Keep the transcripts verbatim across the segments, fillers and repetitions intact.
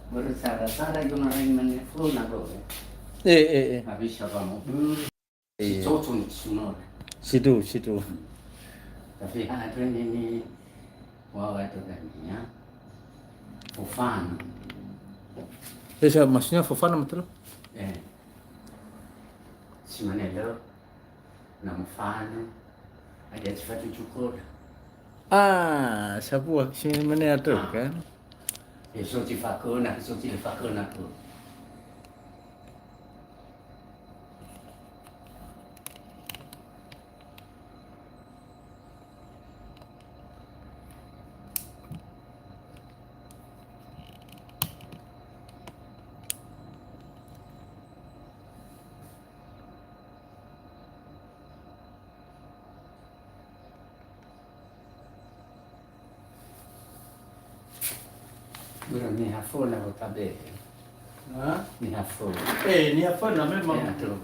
Baru sara-sara guna lain mana fona go. Eh, eh, eh. Habis apa mau beli? Iya. Si cocok ni sunor. Situ, situ. Hmm. Tapi ha, itu ini, ini, wawa itu kan, ya. Fofana. Eh, saya maksudnya Fofana betul? Eh. Si mana lo? Na mofana. Ada si fatu cukur. Ah, sabu si mana tu kan? Eh, so si fakuna, so si fakuna tu. Börö niha föna wo tabe. Ha? Niha föna. Eh, niha föna memang. Ya, tuh.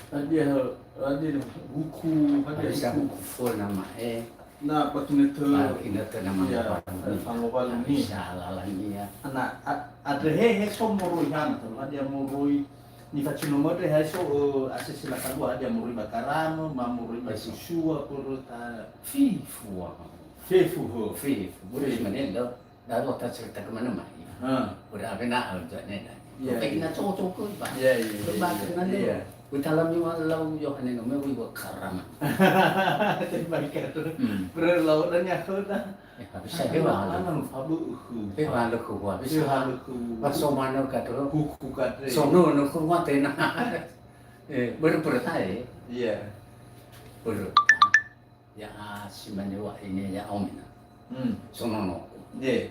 Hadia, hadia huku, hadia huku. Huku föna ma'e. Na ba ginötö. Ba ginötö na mangobali. Ya, mangobali. Bisa lalania. Ana, a-, andre he, he so moroi hana, hadia moroi. Nifatunö mödre ha so, eh, asese latalua hadia moroi ba karamö, ma moroi ba susua, poro ta. Fifua. Fefu ho. Fefu. Boleh mana lo? Lalu ta cerita ke mana mai? Ha. Udah apa nak aja ni dah. Ya, tapi ya. Nak cocok ke, Pak? Ya, ya, ya, ya. Udah lami wa lau Yohane no me wi wa karama. Terima kasih. Hmm. Berlalu dan ya kau dah. Eh, habis saya hewa. Anu, anu, fabu uhu. Hewa luku, habis. Hewa luku. Pas so mana kata lo? Kuku kata. So no, no, ku mate na. Eh, beru-beru tae. Iya. Beru. Ya, si mane wa ini ya omina. Hmm. So no, no. Iya.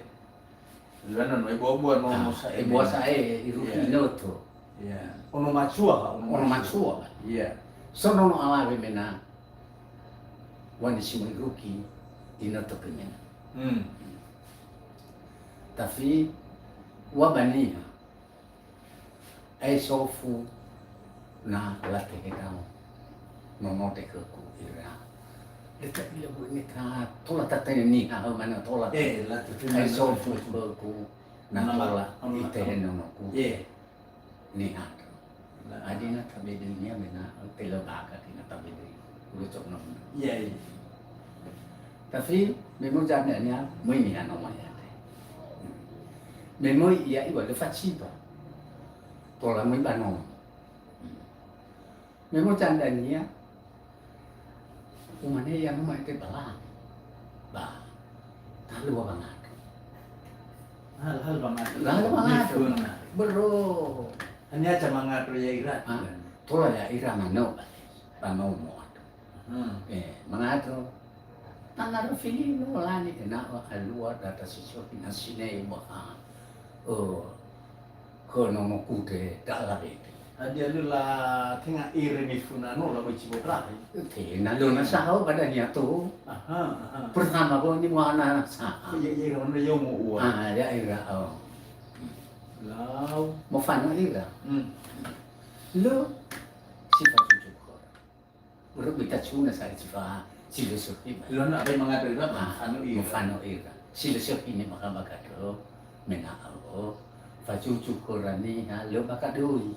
Lana no, ibu abu no, ah, no sa ibu ini. Sa e, iruki. Iya. Ino to. Iya. Ono matua, ono matua. Ono matua. Iya. So no, no, alawe mena. Wani si mo iruki ino to kemena. Hmm. Tapi wa baniha. Ai sofu na latehe dao. Nono te khöku ira. Leta ila bu ini ka tola tatanya niha mana tola. Eh, la tatanya. Ai sofu khöku na tola itehe nonoku. Eh. Niha. Nah. Adina tabedöinia mena pele baka kina tabedöi. Udah cok nono. Iya, iya. Tapi me möi zania möi niha no maya. Me möi ia iwa le faciba. Tola möi ba nono. Me möi zania. Umane ia no mai te bala. Ba. Talua bangat. Hal-hal bangat. Hal bangat. Bro. Hanya aja mangato ya ira. Ha? Tola ya ira mano. Ba mau mo ato. Hmm. Eh, mangato. Tanara fili no lani kena alua data sisio kina sine baha. Oh. Ko nono kude dala bete. Hadia lö la tenga ere nifuna no la beci bodrahi. Tenga lö na sahau pada niato. Aha, aha. Pertama ko ni muana sa. Iya, iya, mana yo mu ua. Ah, ya ira, oh. Lau. Mo fano ira. Hmm. Lö si fa cucu ko. Ura bita cuna sa si fa si lö sökhi. Lö na bai mangado ira, ah, fano ira. Mo fano ira. Si lö sökhi ni maka baka do. Mena alo. Fa cucu ko rani ha lö baka doi.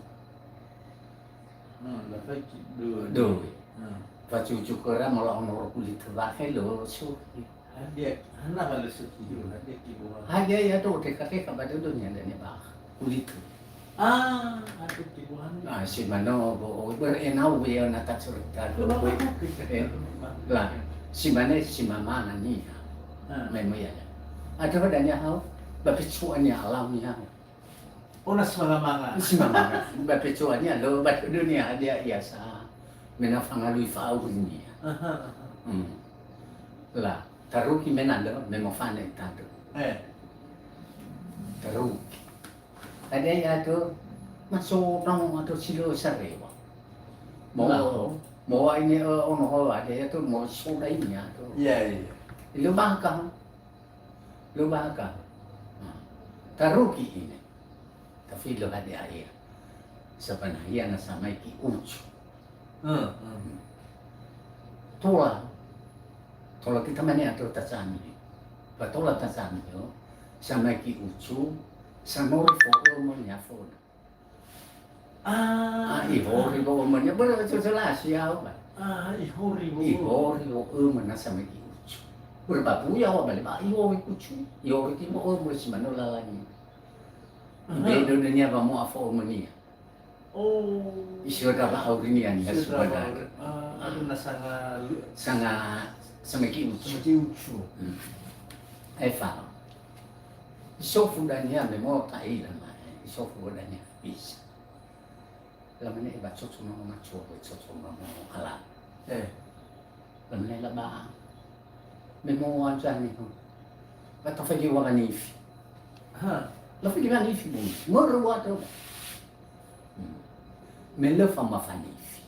Hmm, la fa ki doi. Doi. Hmm. Fa cucu ko ra mola ono kulit bakhe lö sökhi. Hadia, hana ba lö sökhi, hadia kibuhan. Hadia ya do teka-teka ba dödö nia dania ba kulit. Ah, aduh kibuhan. Ah, si mano bo, ber enau be na ta cerita do. Coba be. Apa kita? Eh, lah, si mane si mama nania. Ah. Memang ya. Ada dania hau, ba pecuania alamnia. Ona si manga-manga. Si manga-manga. Ba pecuania lo, ba dunia dia iasa. Mena fangalui fa'aunia. Aha, aha. Hmm. La, taruki mena lo, me mofane tadu. Eh. Taruki. Ada ya tu, masuk nong atau silo sarewa. Mau, mau ini, eh, ono ho ada ya tu, mau soda ini ya tu. Iya, iya. Ilo bakang. Lö bakang. Nah, taruki ine. Tafilo hadia ia. Sabanahia na samai ki ucu. Hmm, hmm. Tola. Tola kita mane atau tacani. Ba tola tacani yo. Samai ki ucu. Sanori fo'ömö niha fona. Ah, ihori wo'ömö niha. Börö jelas ya, Pak. Ah, ihori wo'ömö. Ihori wo'ömö na same'e ucu. Börö ba buya wa bale ba ihori ucu. Ihori ti wo'ömö si manö lalangi. Aha. Ibe'e dödönia wa mo'a fo'ömö niha. Oh. Isioda wa'aurinia niha Isioda subadara. Wa'auri-, ah, anu na sanga lu-, Sanga sameki ucu. Sameki ucu. Hmm. Aefa. Isofu dania me mo ta'ila ma'e. Isofu dania bisa. Lamane ba coco no macua, coco no ala. Eh. Lamane laba. Me mo anjani ho. Ba tafaigi wa ganifi. Ha. Lafaigi ganifi bu. Mörö wa to. Hmm. Me lö fama fanifi.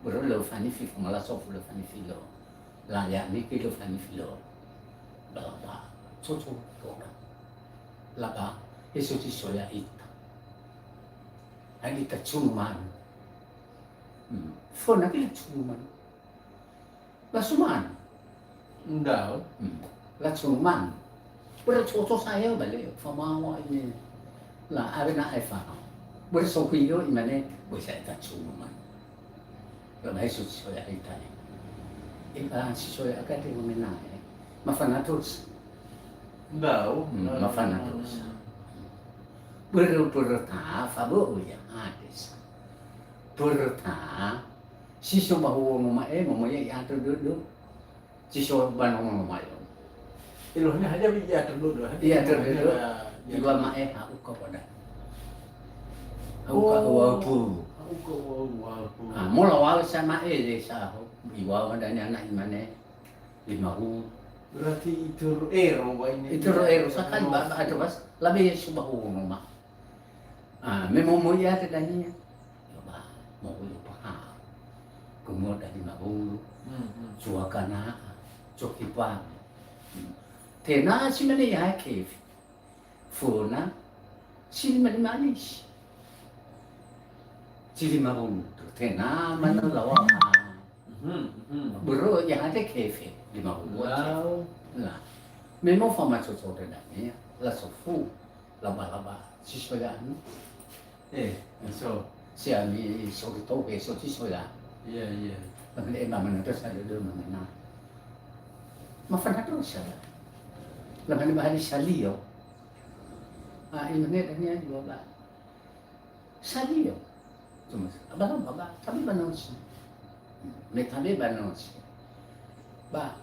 Börö lö fanifi, fama lasofu lö fanifi lö. La ya ni ki lö fanifi lö. Ba, ba, coco, coco. Laba, eso ci soya ita. Hadia ita cunu manu. Hmm. Fona ki la cunu manu. Lasuman. Ndao. Hmm. Lasuman. Börö coco saya bale, famawa ini. La, are na efa. Börö sokuyo imane, börö saya ta cuma man. La, na Yesus soya itali. Eba, si soya akade wamena, eh. Mafana terus. Ndao. Hmm, mafana terus. Börö, börö ta, fa börö ya, hades. Börö ta, Si so ba huono ma'e, momoya i'andrö dödö. Si so ba nono ma'e. Eluahania hadia we i'andrö dödö, hadia I'andrö dödö, ba, iŵa'ö ma'e ha'uka wada. Ha'uka Oh, wa'ö puru. Ha'uka wa'ö, wa'ö puru. Ah, mola wa'ö sa ma'e, le sa ho. Iŵa'ö dania ana imane, lima wulu. Berarti itörö ero wa ini. Itörö ero, sakali ba, ba, ada pas, labe so ba huono ma. Ah, me momoya te dania. Yo ba, momoya paha. Kemudian dari mabulu, Hmm, hmm. Cua kana'a, coki pame. Hmm. Tena si mane ya kefe. Fona, si lima lima alis. Si lima wulu. Tena mana lawa. Hmm, hmm. Börö ya hade kefe, lima wulu. Wow. Nah, me mo famacoco te dania, lasofu. Laba-laba, si soya anu. Eh, so. Si ami so to ke so si soya. Iya, iya. Lamane ema mana terus ada dulu mana. Mafana terus saya. Lamane bahari salio. Ah, ini ne dania dua ba. Salio. Cuma, abang, abang, kami ba nosi. Me tabe ba nosi. Ba,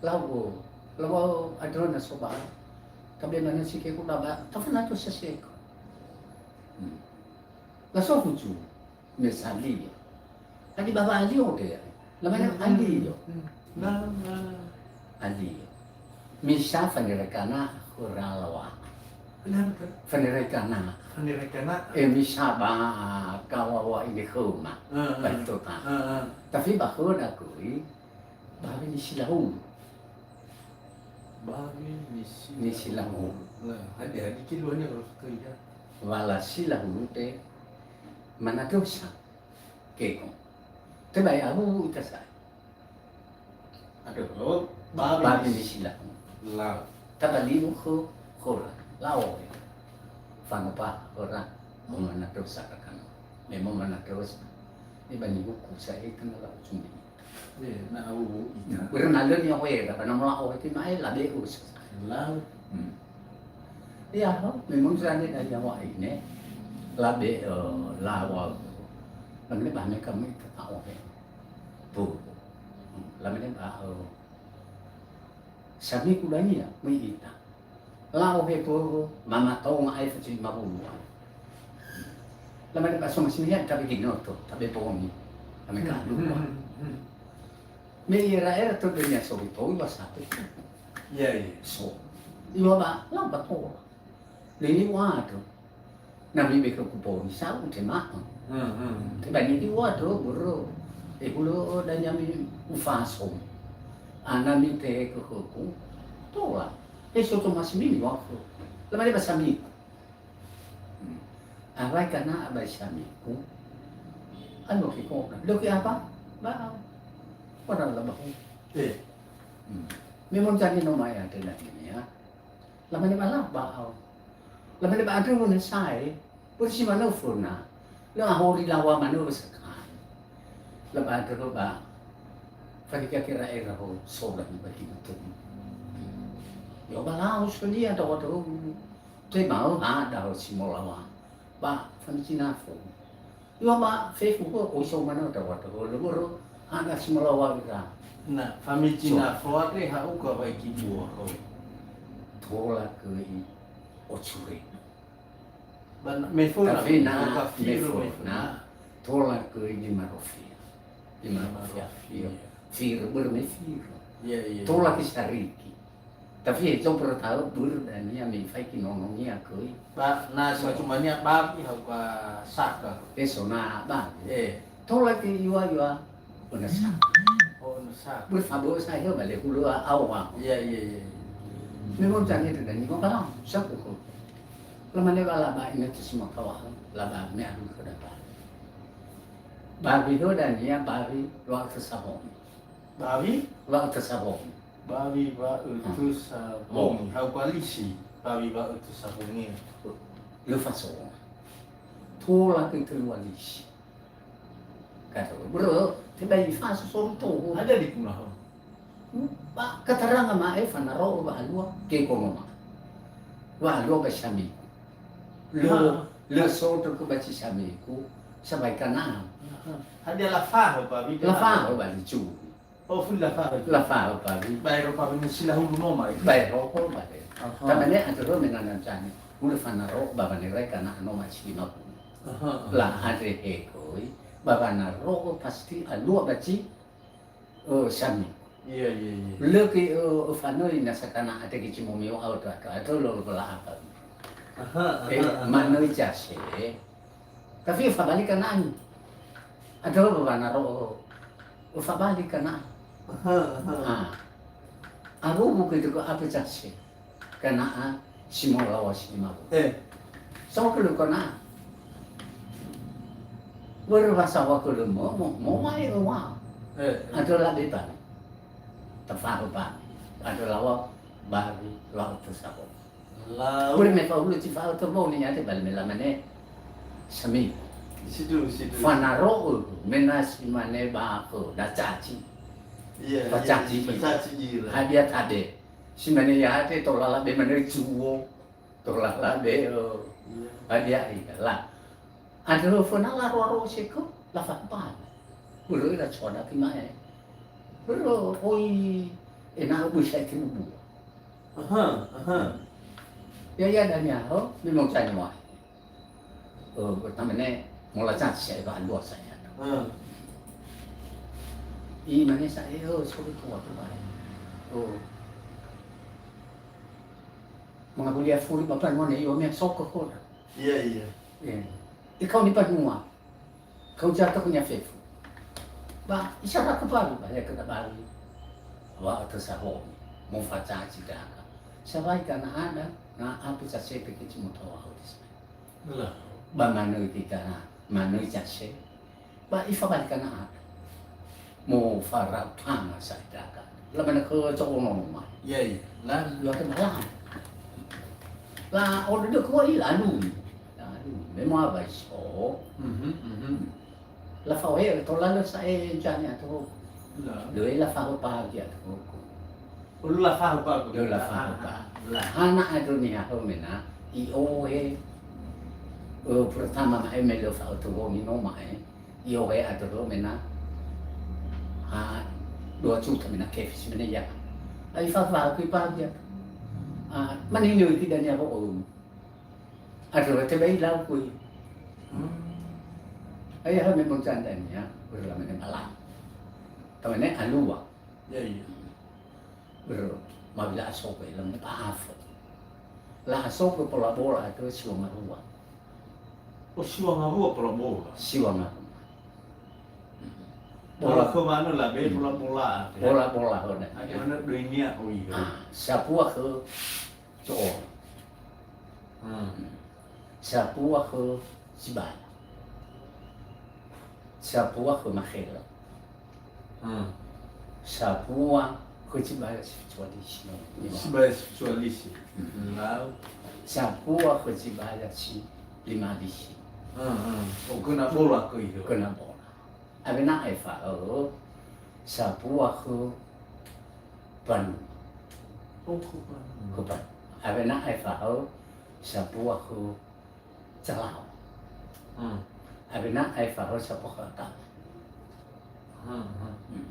lau, lau andrö na so ba, tabe ba nosi ke kuda ba, tafana to saseko. Hmm. Lasofu cu, me salio. Tadi ba alio de, lamane Hmm, alio. Hmm. Na, na. Alio. Misa fanerekana khöra lawa. Kenapa? Fanerekana. Fanerekana. E misa ba kawawa ini khöma. Ah, ah. Ba itu ta. Ah, ah. Tapi ba khöda kui, Bawe ni silahulu. Bawe ni silahulu. Ni silahulu. Nah, hadi-hadi kiluannya kalau sekali ya. Wala silahulu te mana dosa. Keko. Tebai abu ita sa. Aduh, lo, babi. Babi ni silahulu. Lau. Tabali'u khö, khöra. Lao. Fangopa khöra. Momana dosa kakano. Me momana dosa. Ni bani huku sa ita na lau cumi. Eh, na au ita. Börö na lö ni'ohe, ba na mola ohe ti ma'e, labe'u. Lau. Hmm. Ya, memang sa ne dari awak ini. Labe, eh, lawa. Lamane ba me kamu ita ta'ohe. Bu. Lamane ba, eh, Samiku dania, möi ita. Lao he börö, mamatonga aefa si lima wulu. Lamane ba so masini ya, tabe ginoto, tabe bongi. Ame ka dua. Hmm, hmm, hmm. Me ira-ira to dania so bito, iwa satu. Iya, iya. So. Iwa ba, lao ba to. Lini wa to. Na mi be khögu boni sa utema'ö. Hmm, hmm. Tebani di wa to börö. E hulö dania mi ufaso. Ana mi te khögu. Tola. E so to masimi wa khö. Lamane ba samiku. Hmm. Awai kana abai samiku. Anu ki ko. Doki apa? Ba. Pada la bahu. Eh. Hmm. Memang jadi no maya te dania. Lamane ba la ba'ao. Lamane ba andrö wö na sae, börö si manö föna. Lö ahori laŵa manö wö sakai. Lö ba andrö ba fanikha kera era ho sola ni ba kibu tömi. Yo ba lau solia dawa dawa. Te mau ha dawa si molawa. Ba famici nafo. Yo ba fefu ho oi so manö dawa dawa. Lö börö ha da si molawa ira. Na, famici nafo ate ha uka ba iki buo ho. Tola köi ocure. Ba na, me föna, Tapi na, me föna, me föna. Tola köi lima rofia. Lima rofia. Lima rofia. Fir, börö me fir. Iya, iya, Tola iya. Ke sariki. Tapi he coba tahu börö dania me faiki nononia köi. Ba, na cuma-cumania babi hauka saka. Eso na babi. Eh. Tola ke yua-yua. Börö sa. Oh, börö sa. Börö fa börö sa, ya, bale hulu a-, awa. Iya, iya, iya, iya. Memang jangan itu dan ini, kalau sa kuku. Lamane wa laba ina tu semua kawahan, laba me ahu ke depan. Bawi ho dan ya, bawi wa ke sabon. Bawi? Wa ke sabon. Bawi wa ke sabon. Hau koalisi, bawi wa ke sabon ni. Lepas orang. Tola ke keluar lisi. Kato, bro, tebai fa so soru toho. Ada di kumaho. Ba, kataranga ma'e fanaro ba alua, ke kono ma. Wa alua ba samiku. Lö, Ha. lö soto ke ba ci samiku, sabai Kanaan. Ha. Hadia lafaho ba, bi Lafaho ba licu. Oh, fuli lafaho. Lafaho ba, bi. Baero ba, bi silahulu no ma. Baero ko ba de. Aha. Tamane ato ro menana jani. Mule fanaro ba, ba nerai Kanaan no ma si ma. Aha, aha. La andre he koi, ba wanaro'ö pasti alua ba ci, ö, sami. Iya, iya, iya. Lö ke, ö, ö, fanöi na sakana ate ke ci momeo au to, to, to lo, lo, la apa. Aha, aha, Eh, aha. Manöi jase. Tapi fabali Kanaan. Ada ba wanaro'ö, ö, fabali Kanaan. Aha, aha. Ah. Abu buku itu ke apa jase? Kana'a si molawa si mabo. Eh. Sawa kölö Kana'a. Börö wa sawa kölö mo, mo, mo mai öwa. Eh. Andrö labe bani. Tafahu bani. Andrö lawa bari lau tersabo. Lau. Börö me fahulu ci fa'ö terboni ate bali me lamane sami. Sidu, sidu. Fanaro'ö, mena si mane ba fö, da caci. Iya, iya, Facaci. Facaci ira. Hadia tabe. Si mane ya'ate tola labe manö zuo, tola labe, eh, Iya. hadia ira la. Andrö föna la roa-roa seko, la fapana. Börö ira coa daki ma'e. Börö oi ena'ö böi sa'e terubu. Aha, aha. Ya, ya, dania, ho, memang cani wa'e. Eh, pertama ne, mola caci sa'e ba alua sa'e. Hmm. I mane sa'e, oh, sorry, kuat, kuat. Oh. Mangabuli afuri ba banua ne, io me soko koda. Iya, iya. Iya. Ikau ni banua. Kau jatuh punya fefu. Ba, isara ke baru, ba, ya kena baru. Wa atau sahoni. Mau facaci daga. Sabai kana ada, na apa sasepe ke cuma tahu aku di sana. Lah. Ba manö kita na, manö jase. Ba ifabali Kanaan. Mo farau tama sa idaga. Lamane khö co'ono ma. Iya, iya. Lalu. Lua ke malam. La, o dede kuwa i lalu. Lalu. Memang apa iso? Mhm, mhm. La faohe, to lalu sa'e jani ato. La. Doi la faho pagi ato. Ulu lafahu ba. Ulu lafahu ba. La. Hana ato niha ho mena, i ohe, eh, pertama ma'e me lö fa'oto wongi no ma'e, i ohe ato ho mena, ha, dua juta mena kefi si mena ya. Ai fa fa kui pa dia. Ah, mane nyo tidak nya ho. Ato te bai lau kui. Hmm. Ai ha me moncanda nya, berla mene malam. Tamane alua. Ya, ya. Bro, ma bila asoko ela mene pa'afo. La asoko pola-bola atau siwa ngarua. Oh, siwa ngarua pola-bola. Siwa ngarua. Pola ke mana lah, be pola-bola. Pola-bola, ho, nah. Ada mana dunia, oh, iya. Ah, sapua ke co'o. Hmm. Sapua ke sibala. Sapua ke makhela. Hmm. Sapua Khö zibaya si fitsua lisi no. Zibaya si fitsua lisi. Mhm. Lau. Sapua khö zibaya si lima lisi. Hmm, hmm. O, göna bola khö io. Göna bola. Awena aefa ö, sapua khö banua. O, khö banua. Khö banua. Awena aefa ö, sapua khö zalaŵa. Hmm. Awena aefa ö sapua khö atama. Hmm, hmm. Hmm.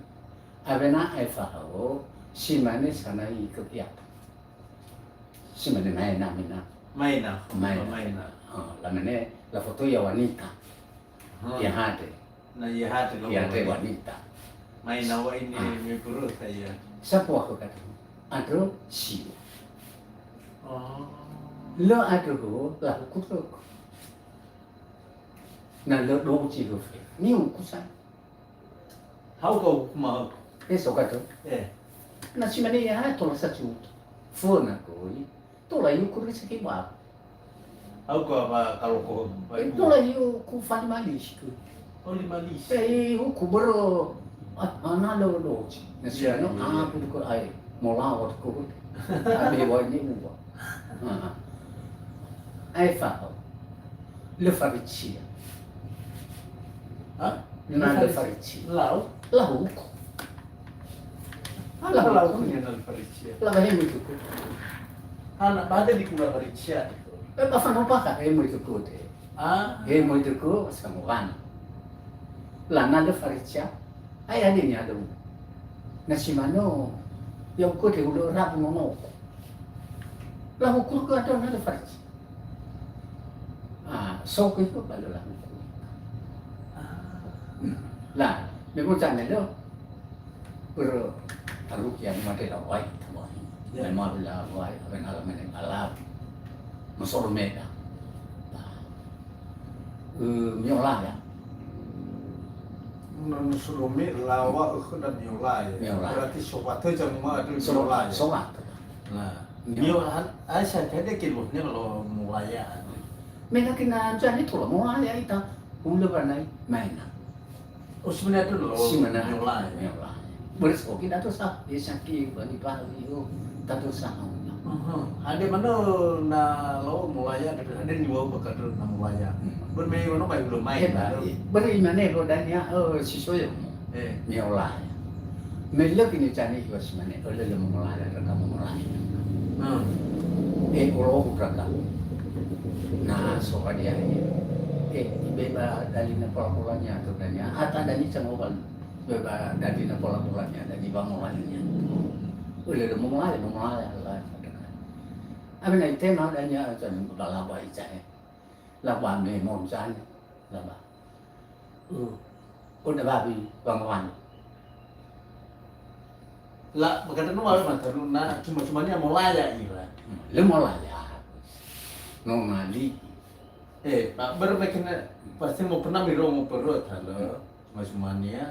Awena aefa ö, si mane sanai khö piapa. Si mane maena, maena. Maena, maena. Maena. Oh, lamane, lafotöi ia wanita. Hmm. Ia hadia. Na ia hadia, ia hadia wanita. Maena wa ini. Ah. Mepurut saya. Sapua khö kata. Andrö siwa. Oh. Lö andrö ho, lahuku tökö. Na lö dozi höfe. Nihuku sa. Hau ka huku ma. Eh, so kata. Eh. Na si mane ia tola sa juta. Föna göi. Tola ihuku rezeki baru. Au ka ba kaloko ba Eh, ibu. Tola ihuku fali malisi ku. Oh, lima lisi. Eh, ihuku börö, ah, ana lo dozi. Na si Iya, ano, iya, ah, iya. Kudu ko ai, molawa ku. Abi wa ini uwa. Ah. Aefa. Lö faricia. Ha? Na lö faricia. Lau? Lahuku. Hana lahuku. Lahuku ni na lö faricia. Lawa hemu tuku. Hana, ba ada di kula faricia. Eh, ba fano baka hemu tuku te. Ah. Hemu tuku, sangowan. La na lö faricia. Ai ade ni ado. Na si mano, ya uko te ulo rabu nonoku. Lahuku ku ado na lö faricia. Ah, so ku iko ba lö lahuku. Ah. Hmm. La, me mo zane lo. Börö taruki anu mate la wai, tamai. Ya. Me ma la wai, aben ala mene ala. Masoro meda. Ö, miolaya. Na, na solo me lawa, ö, khöda miolaya. Miolaya. Berarti sobat aja ma ada miolaya. Sobat. Nah, miolaya. Miolaya, ai saya kira ke lo, lo mulaya. Mena kena jani tola mulaya ita. Hulö wanai, maena. Oh, si mane andrö lo. Si mane andrö. Miolaya. Miolaya. Börö so kita to sa, ya saki bani bali, oh, tato sa. Aha. Hadia manö na lo mulaya, hadia niŵa'ö ba kandrö na mulaya. Hmm. Börö me ono mai hulö mai. Eh, ba, eh, börö imane lo dania, eh, si so yo. Eh. Miolaya. Me lö gini zane iŵa'ö si mane, "Ö, lö, lö mongolaya, ndra ka mongolaya." Hmm. Eh, olohu ndra ka. Na so hadia ia. Eh, ibe ba dalina pola-polania atau dania, ata dani cangowal. Be ba dalina pola-polania, dani wangolania. "Ö, lö, lö mongolaya, mongolaya," la. Awena itema dania, zane ba lawa ica'e. Lawa me monzane. Lawa. Uh, udah babi bang wan. La, makanya nu malu mata lu na cuma-cuma ni mulaya ira. Hmm, le mulaya. No ngali. Eh, ba, börö me kena pasti mo pernah miro mo perut halo. Hmm. Cuma-cuma ni ya.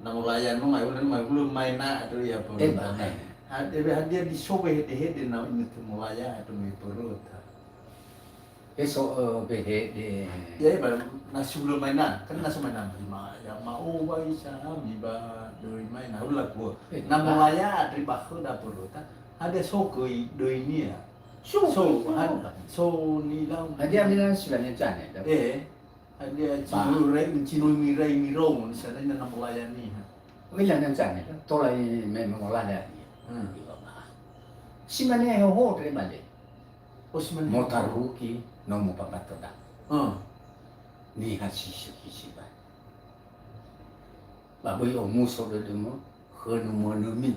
Na mulaya no mai ulen mai ulen mai na ado ya perut. Eh, ba, eh. Hadia, hadia di sobe hede-hede na ini mulaya ado mai perut. Eso, eh, behede. Ya, ya, ba, na si hulö mai na, kan na so mai na, ma, ya, ma'owai sa, mi ba, döi mai na, hulö ku. Eh, na ba. Mulaya andrö ba khöda perut, ha? Hadia so göi döinia. So, so, so. Ha, so nilau. Hadia mina si banya zane, da? Eh, hadia ba. Cinoi mirai, cinoi mirai mirongo, ni sana na mulaya ni, ha? Wila na zane, tola i me mulaya ni. Hmm. Si mane hoho tre bale. Oh, si mane. Motaruki, no mopapatoda. Hmm. Niha si sökhi sibai. Ba böi omuso dödömö, khö numönömi.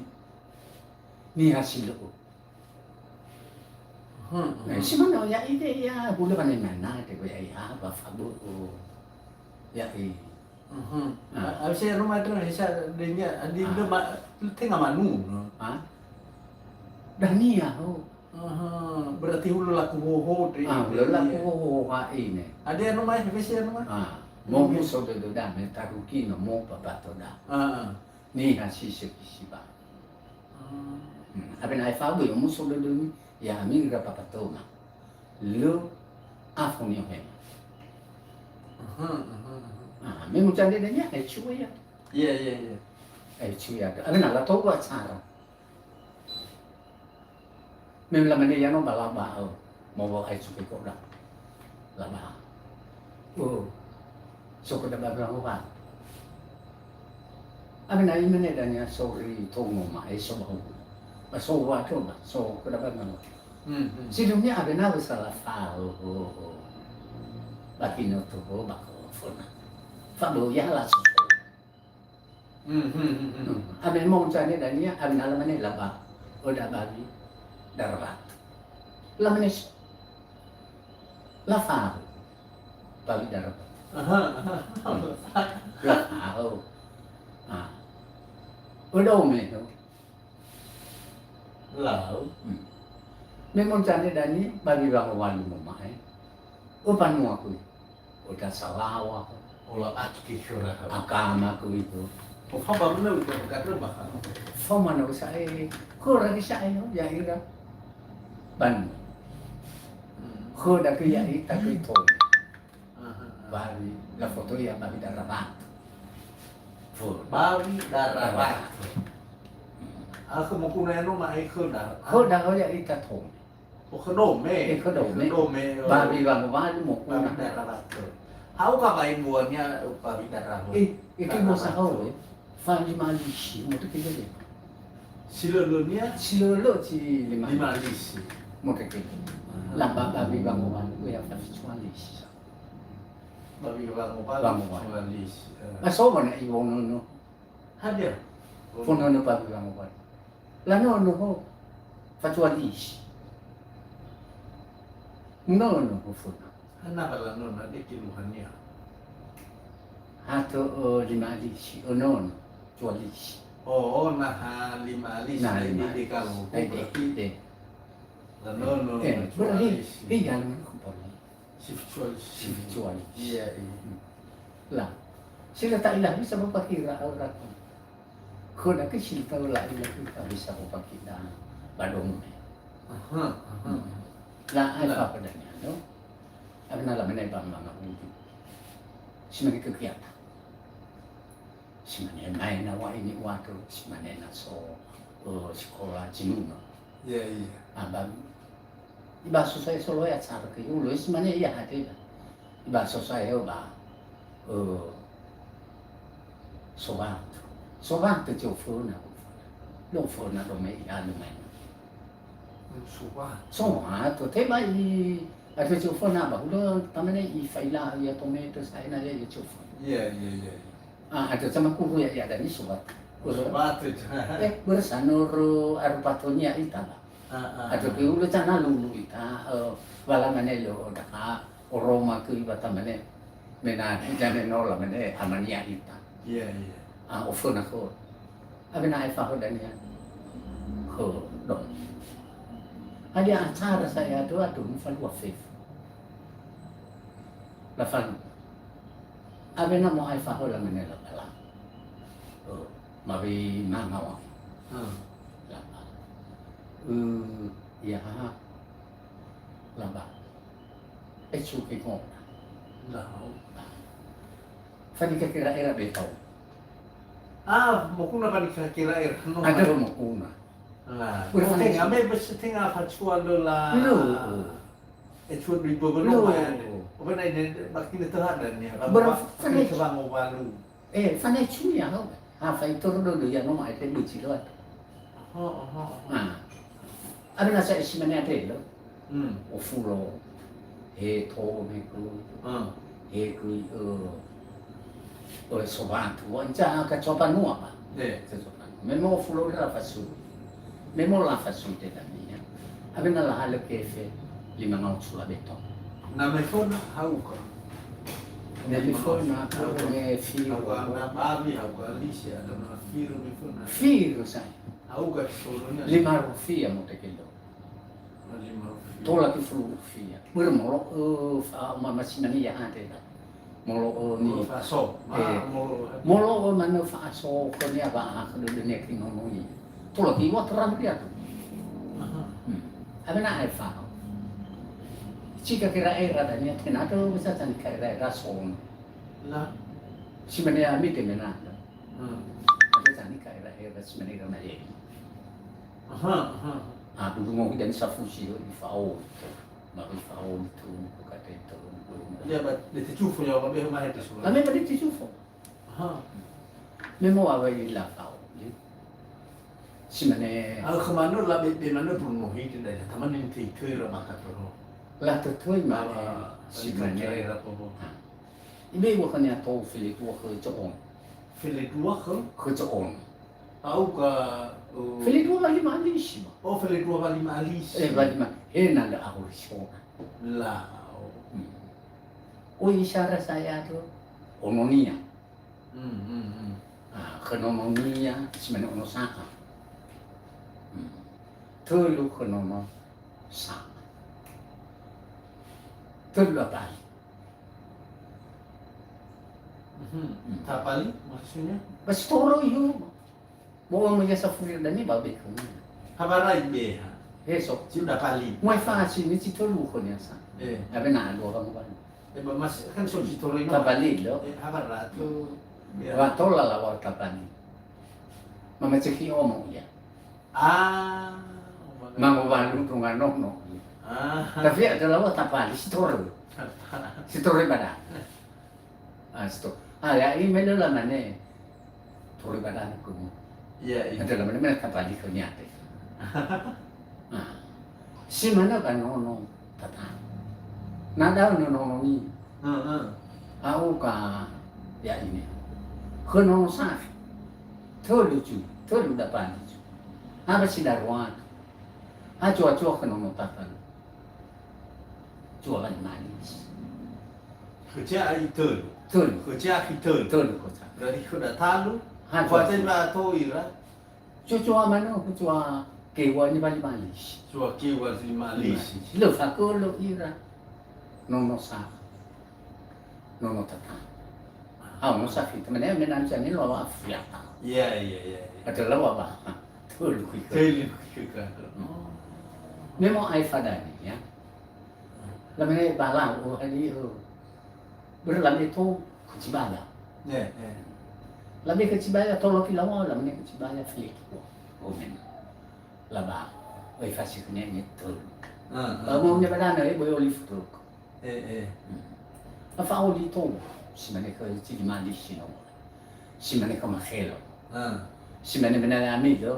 Niha si lö'ö. Hmm, hmm. Na si mane, ya ide, ya, hulö wanai mana, te, ya, ya, ba fabö'ö. Ya, i. Mhm. Ah. Habis ya rumah itu, hisa, dia, dia, ah. Dia ma-, tengah manu, no? Ah? Dania, oh. Aha, berarti hulö laku hoho, deh. Ah, hulö laku hoho, ha, ini. Ada yang rumah, habis ya rumah? Ah, mo muso dödöda, me taruki no mopapatoda. Ah, ah. Niha si sökhi sibai. Ah. Hmm, awena aefa böi omuso dödömi, ya'ami ira papatoma. Lö afo ni'ohema. Aha, aha, aha. Ah, me mucande dania, eh, cua ya. Iya, iya, iya. Eh, cua ya. Awena latou acara. Me lamane ia no ba laba, oh, mau wa'ai cuke koda. Laba. Oh, so koda ba laba. Abena imane dania sori tongo ma, eh, so ba hu. Ba so wa to ba, so koda ba laba. Hmm, hmm. Sidumnia abena wesa la fa, oh, oh, oh. Ba kino to, oh, ba ko fona. Fa bo ya la so. Hmm, hmm, hmm, hmm. Hmm. Ame mo uncane dania, ame na lamane laba. Oda bawi darawat. Lamane s-, lafahu. Bawi darawat. Aha, aha. Hmm. Lafahu. Ah. Oda ome, no? Lau. Hmm. Me mo uncane dania, bawi wangowalu mo ma'e. O banua kui. Oda salawa. Ola atu ke khöra ha. Agama ku itu. O fa ba mana udah berkata bakal. Fa mana usai. Khöra di sa'ae no, ya'ira. Ban. Hmm. Khöda ke ya'ita ke to. Aha. Bawi, la foto ya bawi darawat. Khöda. Bawi darawat. Aku mau kuna no ma'e khöda. Khöda ho ya'ita to. O khödome. Eh, khödome. Khödome, oh. Bawi wangowalu mo kuna. Bawi darawat. Hau ka baimbuania bawi darawat. Eh, itu mo sahau, eh. Fa lima lisi, mo tu kira deh. Silölönia? Silölö si lima lima lisi. Mo tu kira. Laba bawi wangowalu, ya fa fitu lisi. Bawi wangowalu, wangowalu. Fitu lisi. Eh. Aso mana iwono no. Hadia? Fono no bawi wangowalu. Lanono ho. Fatua lisi. Nono ho fona. Hana ba lanono, de keluhannya. Hato, oh, lima lisi. Oh, nono. Tua lisi. Oh, oh, naha lima lisi. Nah, lima lisi. Kalau berarti de. Lanono, eh, tua lisi. Iya, lanono ho. Si fitu lisi. Si fitu lisi. Iya, iya. Hmm. La. Sila ta'ila bisa bapa kira orang. Khöda ke si tau la'i lagi ka bisa ko pakida ba dome. Aha, aha. Hmm. La ai fa pada nya no. Abena la mene ba mama udu. Si mane kegiatan. Si mane main na wa ini waktu, si mane na so, eh, sekolah jinuna. Iya, iya. Abang Ibaso sa'ae solohe acara ke, ulo si mane ia hadia. Ibaso sa'ae ba, eh, sowatu. Sowatu zoföna. Lo föna do me ia lumayan. Sowatu. Sowatu, tebai atö zoföna ba, ulo tamane i faila ia tometo sa'ae na ia zoföna. Iya, iya, iya, iya. Ah, atö sama kuhu ya, ya, dan isu, Pak. Batu. Eh, bersano ro aru patonia ita, Pak. Ah, ah, atö ah. Ke ulo cana lulu ita, eh, wala mane lo, daka, oroma ke iba tamane, mena, jane nola mane, amania ita. Iya, iya. Ah, oföna ko. Abena ai faho dania. Ko, dong. Hadia acara saya tu, aduh, mufalua fefu. Lafalua. Awena mo'ai fahöla mene labala. Oh, mawi manga wa. Hmm. Laba. Eh, ya. Laba. Ecu ke ngona. Lau. Fani kira-kira era betau. Ah, mokuna fani kira-kira era. No. Ada mokuna. Nah, udah fani. Ame bes tenga fatua dola. Lu. E cua dui böbö no. Lo. Mai ane. O bena ine, bakine töhada nia. Berapa? Bakine sebango balu. Eh, fane cumi ya, no? Ha, fa itoro dodo ya, no, mai pe buci lo. Oho, oho, oho. Nah. Ada nasa isi mane ada lo. Hmm. O fulo. He to me ku. Hmm. He ku, eh, Oe, sowatu, wa nca ka coba nua, Pak. Eh. Ka coba nua. Me mo fulo la fasui. Me mo la fasui te dania. Awena lahalö kefe lima ngau cula beto. Na me fona hauka. Me fona, hauka. Me firu. Hauka na babi, hauka lisi, ada na firu me fona. Firu sa. Hauka solonya. Lima rufia mo te kilo. Tola ke fulu rufia. Börö molo'ö fa-, ma-, masinania ate ta. Molo'ö ni. Molo'ö fa'aso. Ma-, eh, molo'ö. Molo'ö manö fa'aso khönia ba akhö dödönia ke nonoi. Tola ke iwa terang dia tu. Aha. Hmm. Awena ae fa. Cika kira era dania tenado bisa cani kira era son. La. Si mane ami de menado. Hmm. Ada cani kira era si mane era maye. Aha, aha. Ah, bulu ngohi dan safusi, ifa'o. Maka ifa'o itu, buka itu. Ya, ba, de te cufo ya, ba, be ma hete sura. Kami ba de te cufo. Aha. Me mo'awai lafao, ya. Si mane. Ah, kemana la be, be mana bulu ngohi dan dah, taman ini te itu ra maka toro. La tetoi mane. Si mane. Kira-kira apa, Bu? Ah. Ibe wa khania to fele dua ke Jo'on. Fele dua ke? Ke Jo'on. Au ka, uh, Fele dua wali ma'alisi, ma. Oh, fele dua wali ma'alisi. Eh, wali ma-, he na nda ahori sona. La, oh. Hmm. Oi isara saya tu, ononia. Hmm, hmm, hmm. Ah, khö nononia, si mane ono sa'a. Hmm. Tölu khö nono sa'a. Tölu apa? Mhm. Hmm. Tapali maksudnya? Ba si toro io. Bo mo ya safuri dani ba be khönia. Habarai be ha. He so. Si udah pali. Mo fa si ni si tolu khönia sa. Eh. Abe na dua orang ba. Eh, ba mas kan so si toro ino. Tapali lo. Eh, habara tu. Ya. Wa tola la wa tapali. Mama ceki omo ya. Ah, oh my God. Mangowalu tunga nono. Ah. Tapi ada lawa tapali si toro. Si toro badan. Ah, si to-, ah, ya, ini melo la mane. Toro badan kumu. Iya, iya. Ada la mane, mane tapali khönia te. Ah. Si mana kan nono tata. Na dao nono ni. Heeh. Au ka ya ini. Khö nono safi. Tölu ju, tölu dapali ju. Apa si darua? Ah, cua-cua khö nono tata. Cua wali ma'alisi. Khö cia ai tölu. Tölu. Khö cia akhi tölu. Tölu khö cia. Berarti khö datalu. Ha, cua. Kuatai ba ato ira. Cua-cua mano, cua kewa ni wali ma'alisi. Cua kewa wali ma'alisi. Lö fakolo ira. Nono sa. Nono tata. Ah, nono safi. Teman-teman, menan sa ni lo Afrika. Iya, iya, iya, iya. Ada lawa ba. Tölu kui ka. Tölu kui ka. Oh. Me mo'ai fadania. Lamane bala, oh, hadi, oh. Börö lame to, khö Cibaya. Eh, eh. Lame khö Cibaya, tolo kilawa, lamane khö Cibaya, fili kiwa. Omen. Laba, oi fasi khönia ini tölu. Ah, ah. Ba mo ne badana, eh, boy olive truk. Eh, eh. Hmm. Afa oli to, si mane khö Cili Mali si no. Si mane khö Makhelo. Ah. Si mane mena ami do.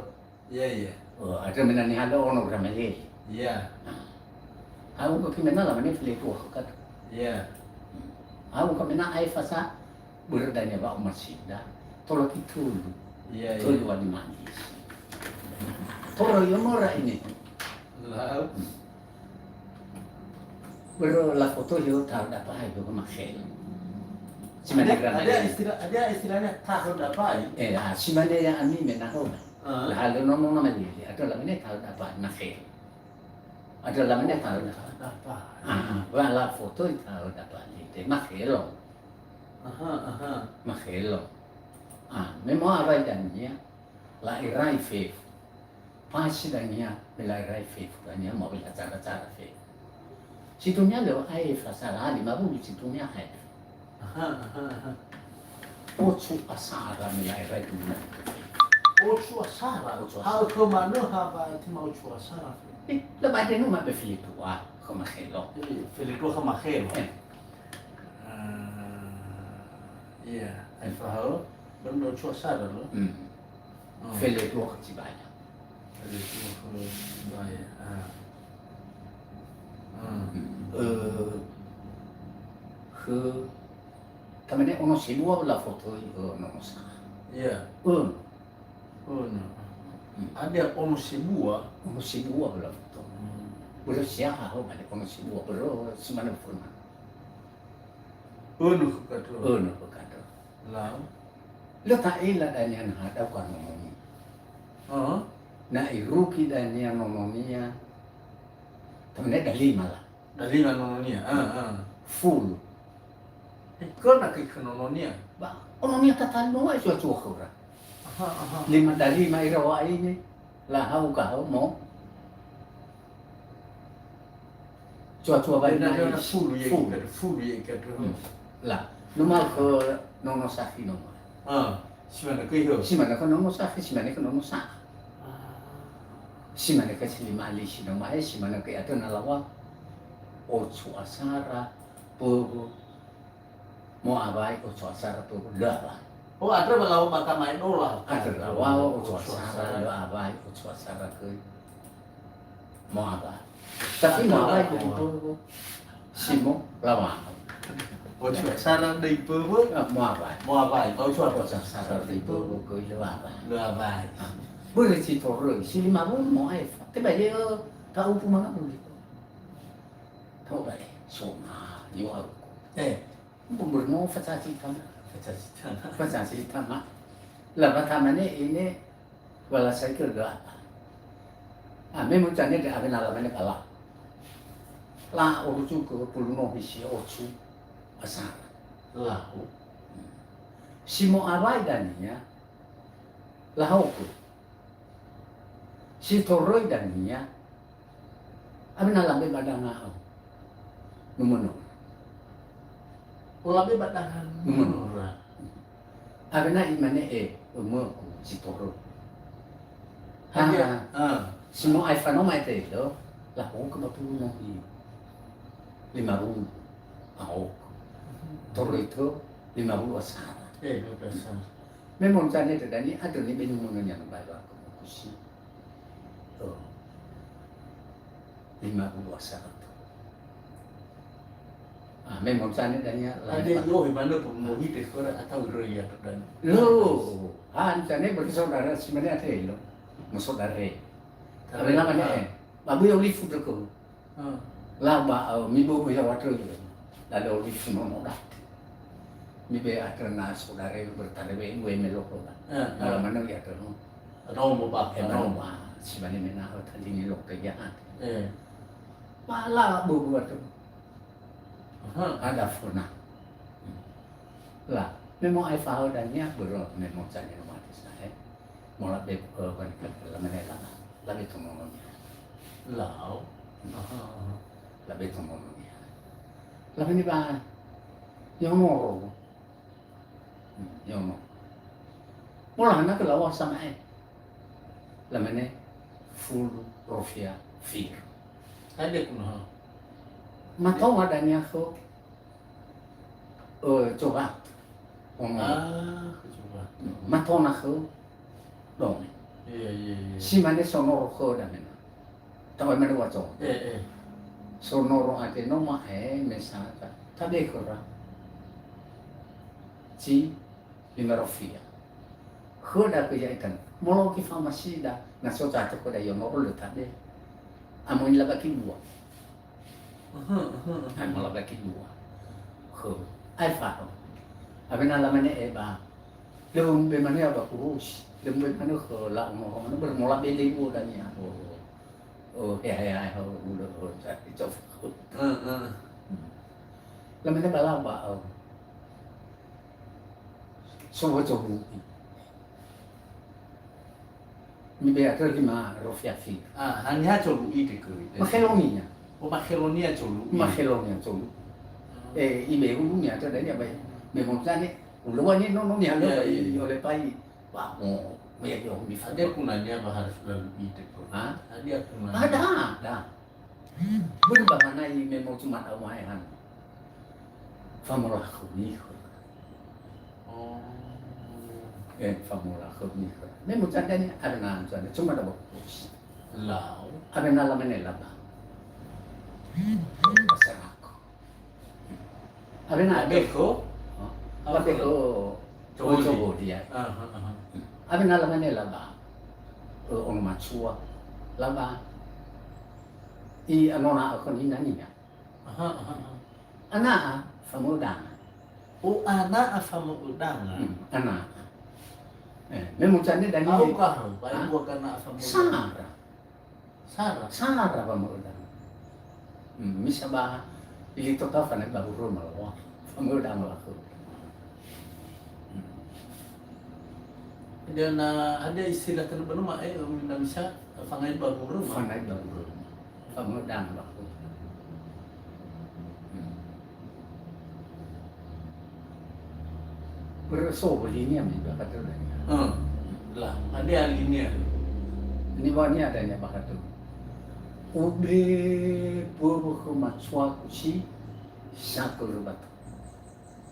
Iya, iya. Oh, ada mena ni halo ono ora mele. Iya. Ah. Au ko ki mena la mane fili tua kata. Iya. Hmm. Au ko mena ai fasa berdanya ba umat sinda. Tolo ki tölu. Iya, iya. Tölu wali ma'alisi. Tolo yo mora ini. Lau. Börö lafoto io taho dapai börö Makhelo. Si mane ada, ada istilah, ada istilahnya taho dapai. Eh, ah, si mane ya ami menaho. Ah. Lahalö nono na malili, ada lamane taho dapai Makhelo. Ada lamane taho dapai. Dapai. Ah, wa lafoto taho dapai. Te Makhelo. Aha, aha. Makhelo. Ah, me mo'awai dania. Laerai fefu. Pasi dania me laerai fefu dania ma bela cara-cara fefu. Situnia leo ae fasala lima bulu situnia ae. Aha, aha, aha. Ocu asara me laerai dunia. Ocu asara? Ocu asara. Ha, ke mana ha ba tima ocu asara? Eh, la ba denu ma be fili tua, ke Makhelo. Eh, fili tua ke Makhelo. Eh. Ah, iya, ae fahao. Belum ocu asara lo. Hmm. Oh. Fele dua khö Cibaya. Fele dua khö Cibaya. Ah. Ah. Eh, khö, tamane ono sebua la foto, eh, nono sa. Iya. Eh. Oh, no. Hmm. Ada ono sebua. Ono sebua la foto. Hmm. Börö siaha ho ada ono sebua, börö semana pun. Ono khö kato. Ono khö kato. Lau. Lö ta'ila dania na hadau ka nononia. Oh. Na irugi dania nononia. Tamane dalima la. Dalima nononia. Ah, ah. Fulu. Eh, kena ke ke nononia. Ba, ononia tatalua cua-cua khöra. Aha, aha. Lima dalima ira wa ini. Lahau ka hau mo. Cua-cua bai na fulu ye. Fulu. Fulu ye. Hmm. La, numa khö nono safi numa. Ah, si mana khö iho? Si mana khö nono safi, si mana khö nono sa. Ah. Si mane ka si lima li si no ma'e, si mane ka i atö na laŵa, ocu asara, pöwö, mo'awai, ocu asara, pöwö, lö awai. Oh, andrö wa laŵa ba kamaedola. Andrö laŵa, ocu asara, lö awai, ocu asara göi. Mo'awai. Tapi mo'awai döi pöwö. Si mo laŵa. Ocu asara döi pöwö. Ah, mo'awai. Mo'awai. Ocu asara döi pöwö göi lö awai. Lö awai. Börö si toröi, si lima wulu mo'aefa. Tebai lö ta'upu mangawuli. Ta'upu bale. Soma, yo auku. Eh. Bumbu no facaci tama. Facaci tama. Facaci tama. Laŵa tamane ine, wa lasai ke lö apa. Ah, me mucane de awena lamane bala. La orucu ke pulu no hisi ocu asara. Lahu. Si mo'awai dania, lahokö. Si toröi dania, awena labe ba danga au. Numönö. Oh, labe ba danga numönö. Awena imane, e, ömöku si toröi. Hadia, ha. Ah. Si mo'aefa no ma'e töi lö, lahokö ba pulu no hi. Lima wulu. Ahokö. Toröi tö, lima wulu asara. Eh, lima wulu asara. Me mucane dania, andrö ni be numönö nia no bae wa kusi. Oh. Lima wulu asara tö. Ah, me mucane dania, la. Ade yo he manö pun mo hite khöra atau röi ya dan. Lo, ah, mucane berarti saudara si mane ate lo. Mo saudara. Tapi lama ne, eh. Babu yo lifu tö ko. Ah. Laŵa, eh, miböbö ya'o atö. Lalö olifu nono da. Mibe atö na saudara bertare we, we melo ko da. Ah, ah. Malam mana ya atö no. Romo ba, eh, romo. Romo, ah, si mane mena, oh, tadi ni lo ke ya. Eh. Mala böbö atö. Aha. Ada fona. La, me mo'aefa hö dania, börö me mucane no mate sae. Mola be, eh, wanita lamane lana. Labe tongononia. Lao. Aha, aha. Labe tongononia. Lamane ba, yonoro. Hmm, yono. Mola hana ke laŵa sama'e. Lamane fulu rofia fir. Hadia kuno ha? Matonga dania khö, eh, coba. Ono. Ah, coba. Matona khö dome. Iya, iya, iya. Si mane sonoro khö dame na. Tahu mana waco. Eh, eh. Sonoro ate no ma'e me sa ta. Tabe khöra. Ci lima rofia. Khöda ke ya ikan. Molo ki famasida. Na so ta khöda yo no le tabe. Amo in laba ki dua. Aha, aha, aha. Hai, mola baki dua. Khö. Aefa. Awena lamane, e, ba. Lö be mane ba kurus. Lö be mane khö la ono, ono bermola bele dua dania. Oh. Oh, ya, ya, ya, oh, udah, oh, cari coba. Heeh. Lamane ba laba, oh. Sobo-sobo. Mibe atö lima rofia fir. Ah, haniha colu'i te köi. Makedonia. Oh, Makedonia colu'i. Makedonia colu'i. Ah. Eh, ibe hulu nia atö dania bai. Me mozane, uluwa ni no, no nia lo, iya, bai, iya, oleh pai. Wah, mo, mo ya, yo, mi fa. Ada kunania ba harus lalu i te köi. Ha? Ada kunania. Ada, ada. Börö ba manai me mau cuma da'ö ma'e han. Famolakhömi khöra. Oh. Eh, famolakhömi khöra. Me mucandani ada na mucanda cuma da'ö bos. Lau. Ada na lamane laba. Pasarako. Ada na Labekho? Hah? Apa Labekho. Cobodi. Cobodi, ya. Aha, aha. Ada na lamane laba. Eh, ono macua. Laba. I anona akan inania. Aha, aha, aha. Ana'a famödanga. Oh, ana'a famödanga. Hmm, ana'a. Eh, me mucane dania. Au ka, ha? Bai bua ka ana'a famödanga. Sara. Sara. Sara famödanga. Hmm, misa ba ili tota fana ba huruma lo. Famödanga la. Hmm. Dan, eh, ada istilah terbaru ma'e, eh, na bisa Fangai ba guruma. Fangai ba guruma. Famödanga ba guruma. Hmm. Börö so linia mi ba katö. Hmm. Lah, ada linia. Niŵa'ö niha dania ba khögu. Ube böwö khö matsuaku si sakölö batu.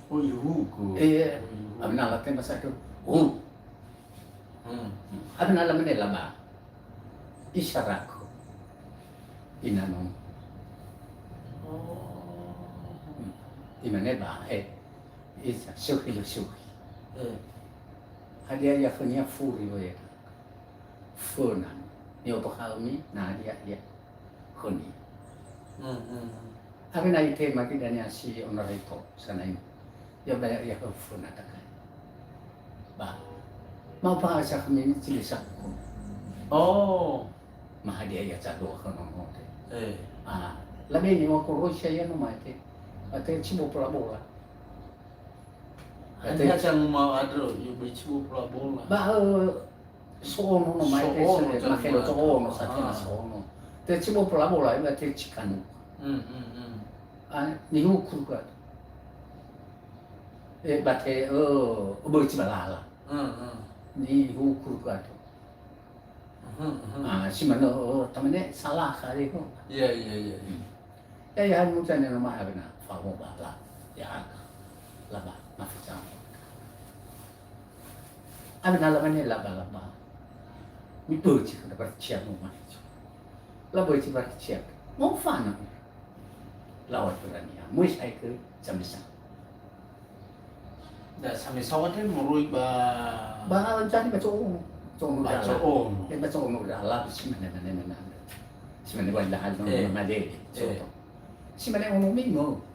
Oh, ihuku. Eh, oh, ihuku. Amina latema satu. Oh. Hmm. Amina lamane laba. Isaraku. Inano. Oh. Hmm. Imane ba, eh. Isa, suhi lo suhi. Eh. Hadia ia khönia furi lo ya. Föna. Ni'otokha'ömi, na hadia ia khönia. Hmm, hmm, hmm. Awena itema gidania si onoraito, sanain. Ya baya ia khö föna takai. Ba. Mau pa sa khömi ni cili sa. Oh. Ma hadia ia cadoa khö nono te. Eh. Ah, labe ni wa koroi sa ia no mai te. Ate cibo pola bola. Hanya sang mau adro, yu beci bola bola. Ba, eh, so'ono no mai te so'ono, se, makhelo so'ono, sa tena so'ono. Te cibo bola bola, iba te cikanu. Hmm, hmm, hmm. Ah, nihuku ka. Eh, ba te, eh, beci balala. Hmm, hmm. Nihuku ka. Mhm, mhm. Ah, si manö, oh, tamane salah kali ho. Iya, iya, iya, iya. Hmm. Ya, ya, muca ne nama abena, famo ba la, ya, aka. Laba, mafica. Abena laba ne laba, laba. Mi böci, kada berciak mo mani. Laba ci berciak. Mau fana. Lawan berani ya. Muis ai ke, samisa. Da samisa wa te moroi ba. Ba, jadi ba co'o. Co'o ba dala. Co'o. Eh, ba co'o dala, si mane, mane, mane. Si mane wa ilahan no, eh, mane. Eh. Soto. Si mane ono mimo.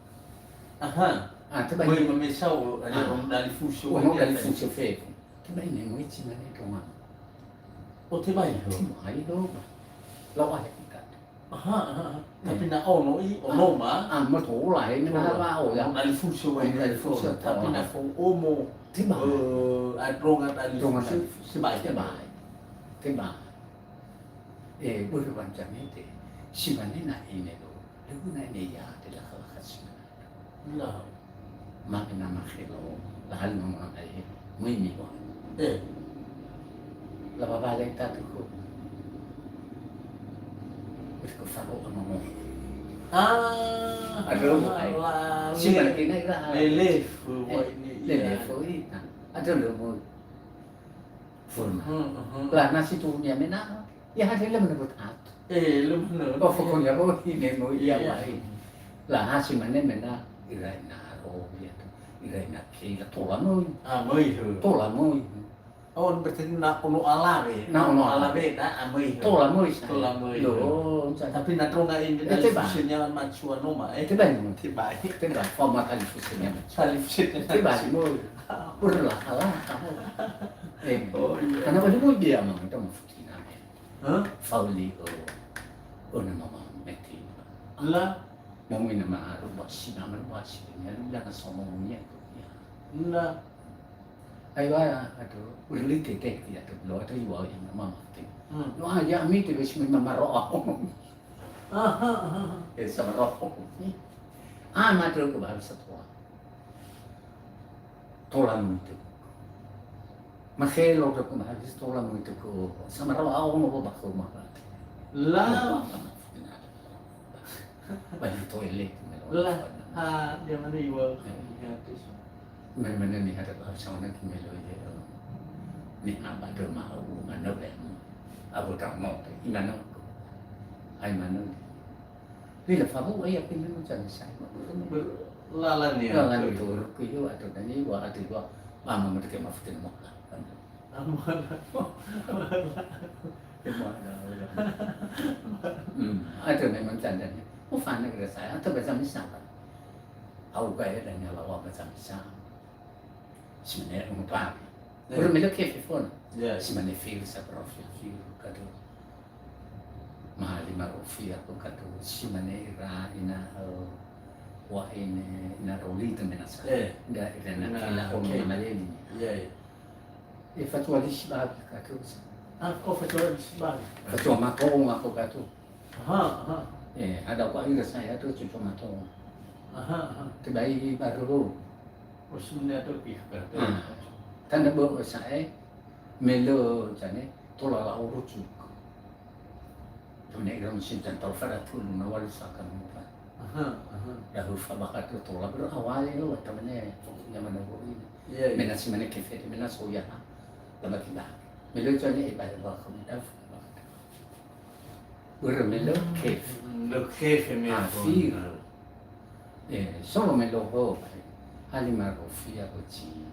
Aha. Ah, tebai. Moi mamesau, ada, ah, ono dali fuso, ono dali fuso fe. Tebai ne moi si mane to ma. Oh, tebai ho. Tebai ho. Lau ale kita. Aha, aha, aha. Tapi na ono i, ono ma. Ah, ma tola, eh, na tola. Ba, oh, ya. Ono dali fuso, eh, ono dali fuso. Tapi na fo omo. Tebai. Eh, adronga dali fuso. Adronga dali fuso. Tebai. Tebai. Tebai. Eh, börö wancamete. Si mane na ine lo. Lö na ine ya, te lakha-lakha si mane. La. Mane na makhelo, lahali mama ai, möi miwa. Eh. La baba lai tatu ko. Ko faro ama mo. Ah, aduh, ai. La, si le, mane kena ira. Lelefu, eh, wa ini, le, iya. Lelefu, ita. Aduh, lo mo. Furma. Hmm, hmm. La, nasi tu nia mena. Ya, hadia lö manö wötatu. Eh, lö manö. Oh, pokoknya, oh, ine no ia, iya, lain. La, ha si mane mena, ira ina aro, ya, ira ina ke, ira tola möi. Ah, möi, hö. Tola möi. Oh, berarti na ono alawe. Na ono alawe, na, ah, möi, hö. Tola möi, sa. Tola möi, hö. Tapi na tronga ini, eh, tebai. Tali fusinya matsua noma, eh. Tebai, tebai. Tebai, fama tali fusinya matsua. Tali fusinya matsua. Tebai, möi. Berlah, lah, kamu. Eh, oh, iya. Karena pada möi dia, mang, itu maksudnya. Hah? Fauli, oh. Oh, nama mama meti. La. Mama ina maharu, basi nama basi. Ya, lu jangan sombong ya, ya. La. Ayo, ayo, aduh, udah lite teh, ya, tuh, lo, atau iwa, yang nama mati. Hmm. Lo, aja, ami, tuh, besi mama roh. Aha, aha. Eh, sama roh. Ah, mati, aku baru satu. Tola möi tökö. Makhelo tökö, mahadis tola möi tökö. Samara wa'aono ba khöma. La. Ba di toilet. La. Ah, dia mana iwa. Eh. Ya, terus. Mana-mana ni ada bahasa mana tu melo ya. Ni apa tu mau mana be. Apa tak mau. Imana. Ai mana. Lila fabu ai aku melo jangan saya. Ber-, lalan ya. Lalan itu, ruku itu, atau tadi, wa, atau dua, mama mereka maafkan mau lah. Aman. Hmm, atau memang candanya. Oh, fana kira saya, atau baca misal. Au gaya dan nyala wa baca misal. Si mane ono tabi. Eh. Börö me lö kefe föna. Ya. Si mane fil sa profi fil kadu. Mahali marofi aku kadu. Si mane ira ina, eh, wa ine ina roli tu menasa. Eh. Nda ina na kila ono maleli. Ya, ya. E fatua lisi babi kadu. Ah, oh, fatua lisi babi. Fatua mato aku kadu. Aha, aha. Eh, ada kwa ira saya tu cucu mato. Aha, aha. Tebai baru. Usumnya tu pihak. Ah. Tanda bö'ö sa'ae, me lö jane, tola la'o rucuk. Tone ira musim tantor fada tulu na walu saka mupa. Aha, aha. Dahu fa baka tu tola ber awal lo tamane fokusnya mana ini. Iya, iya. Mena si mana kefede, mena soya. Lama kita. Melo jane ibadah wa khum daf. Ber melo kef. Lo kef me Ah, fir. Eh, solo melo ho. Hali marofia ko ci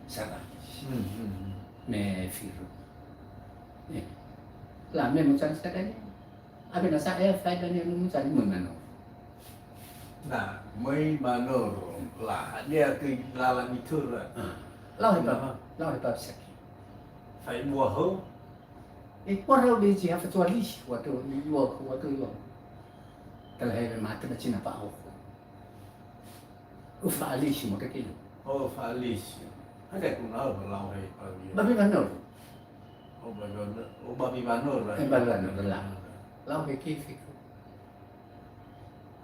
sarah. Hmm, hmm, hmm. Me firu. Eh. La me mucan sekali. Abi nasa eh faida ni mucan me mano. Na, möi manoro. La, dia ke lala mitura. Ah. Lau hepa, lau hepa saki. Fai buah ho. Eh, warau de ji hafa tualisi, waduh, iwa, waduh, iwa. Telah hepa mati na cina pa ho. Ufa'alisi mo kekena. Oh, fa'alisi. Ada ku nau lau hai pagi. Babi manor. Oh, babi manor. Oh, babi manor. Eh, babi manor, la. Lau hai kifiku.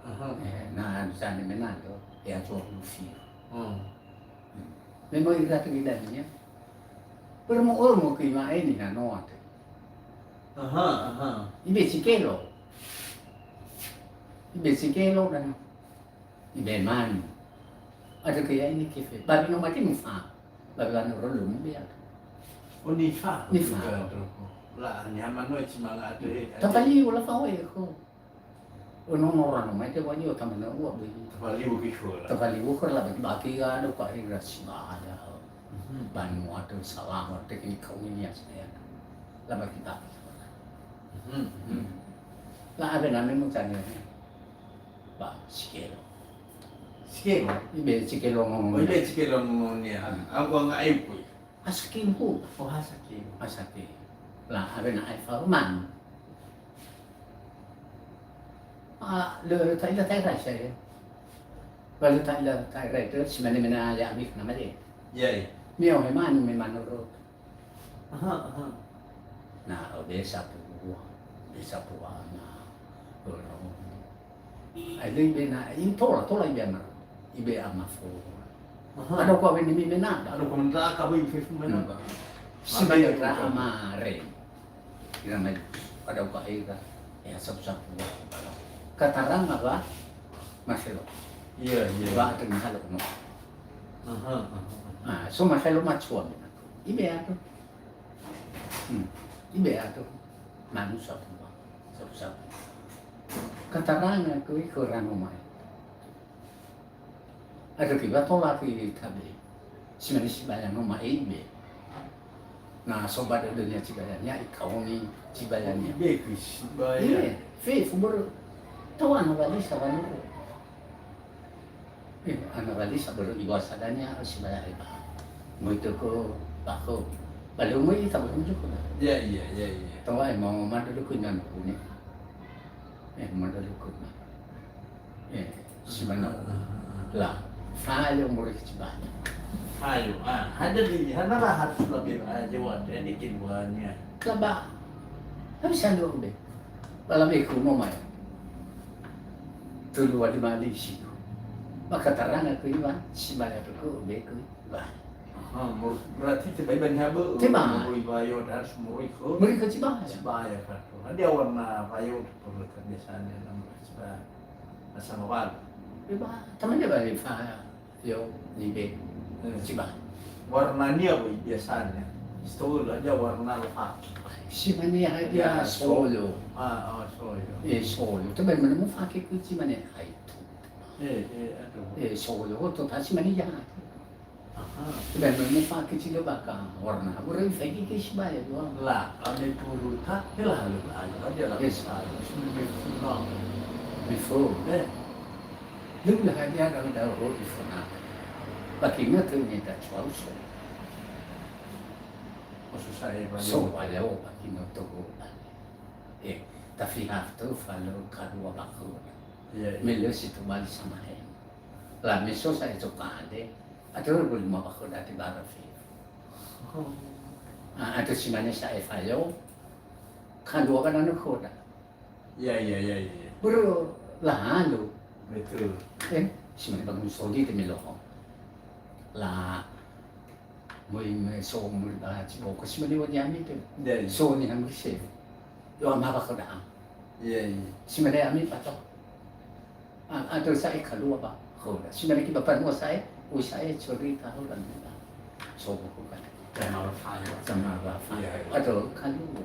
Aha. Eh, na, anu sani menando. Ya, tuwa puluh fiu. Hmm. Hmm. Memang ira tu gidanya. Permo-ormo ke ima ini na noa tu. Aha, aha. Ibe sikelo. Ibe sikelo dan Ibe manu. Ada ke ya ini kife. Babi no mati mufa. Babi lanu rolo mu biar. Oh, nifa. Nifa. La, ni hama no ci manga ada, eh. Tafali ula fa we ko. Ono no rano mai te wani o tamana ua be. Tafali u kifu la. Tafali u ko la bagi-bagi ga ada ka ira si ada. Mhm. Banu ada salah teknik kau ini ya saya. La bagi-bagi. Mhm. Hmm. La ada nami mu tanya. Ba, sikelo. Sikelo? Ibe sikelo ngomo. Oh, ibe sikelo ngomo nia. Hmm. Aku nggak ibu. Asakimu. Oh, asakimu. Asaki. La, awena ai fahuman. Ah, le ta'ila ta'ira saya. Lalu ta'ila ta'ira itu, simane mena ya amik nama dia. Iya, iya. Mio memang, memang nurut. Aha, aha. Na, o be sapua, be sapua na. Ai lei be na, in tola, tola ibe ama. Ibe ama fo. Aha. Ada ko awe ni mi mena. Ada ko mena ka be fefu mena ba. Sibai ira ama re. Ira mai, ada ko ira. Ya, sapu-sapu. Kataranga ba, maselo. Iya, iya. Ba, ada mahalo no. Aha, aha. Ah, so maselo macua mena. Ibe ato. Hmm. Ibe ato. Manu sapu. Sapu-sapu. Kataranga ko iko rano mai. Ada kiba tola ki tabe. Simani sibaya no mai ibe. Na sobat dödönia cibayania, ikaoni cibayania. Ibe ki sibaya. Ibe, fe, fubur. Tahu ana wali sabanero. Eh, ana wali sabelum iwasa dania, sibaya hebat. Möi tökö bakho. Ba lö möi ita belum cukup. Ya, ya, ya, ya. Tahu ai mau mandölökö ina nukune. Eh, mandölökö na. Eh, simana. La, fayo moroi ke cibaya. Fayo, ah, hada di, hana lah harus lebih aja wa, jadi keduanya. Laba, habis ando be. Bala be ku no mai. Tulu wali mali siku. Maka taranga ku iwa, simaya ku be ku iwa. Aha, mur-, berarti tebai bani habe, Tebai. Moroi bayo dan harus moroi ke. Moroi ke cibaya. Cibaya kan. Kan dia warna bayo perlu biasanya nama cibaya. Sama baru. Iwa, teman dia balik fa. Yo, nibe. Hmm. Siba. Warnanya apa biasanya? Solo aja warna lepak. Simane hadia Ya, solo. Ah, oh, solo. Eh, solo. Tebai mana mufake ku simane haitu. Eh, eh, aduh. Eh, solo. Oh, to tasi mane ya. Aha. Tebai mana mufake silo baka warna. Aku rai fake ke sibaya doang. La, kami puru tak, ya lah, lu aja, aja lah. Yes. Bisa, bisa, bisa. Before. Eh. Lula hadia dahu-dahu ho ifona. Baki ngötö nyeda cuau so. Osusah ya, Pak. So, aleo baki ngötö ho. Eh, tapi hafto falo kadua bakho. Iya, iya. Melo si tobali sama hen. La meso sa itu kade. Atau boleh mau bakho dati bara fi. Oh. Ah, atau si mana sa efalo. Kadua kan anu khoda. Ya, ya, ya, ya. Bro, lalu. Betul. Eh, simane bangun sodi te melo. La, möi me so möi ba ci boko simane wani ami te. Ya, ya. So ni hamri se. Yo ama ba koda. Iya, iya. Si mane ami ba tau. A, atau sa'ae kalua ba khöda. Si mane ki ba mbanua sa'ae, ui sa'ae cerita khöda. So buku kan. Jamal Faya. Jamal Faya. Iya, iya. Atau kalua.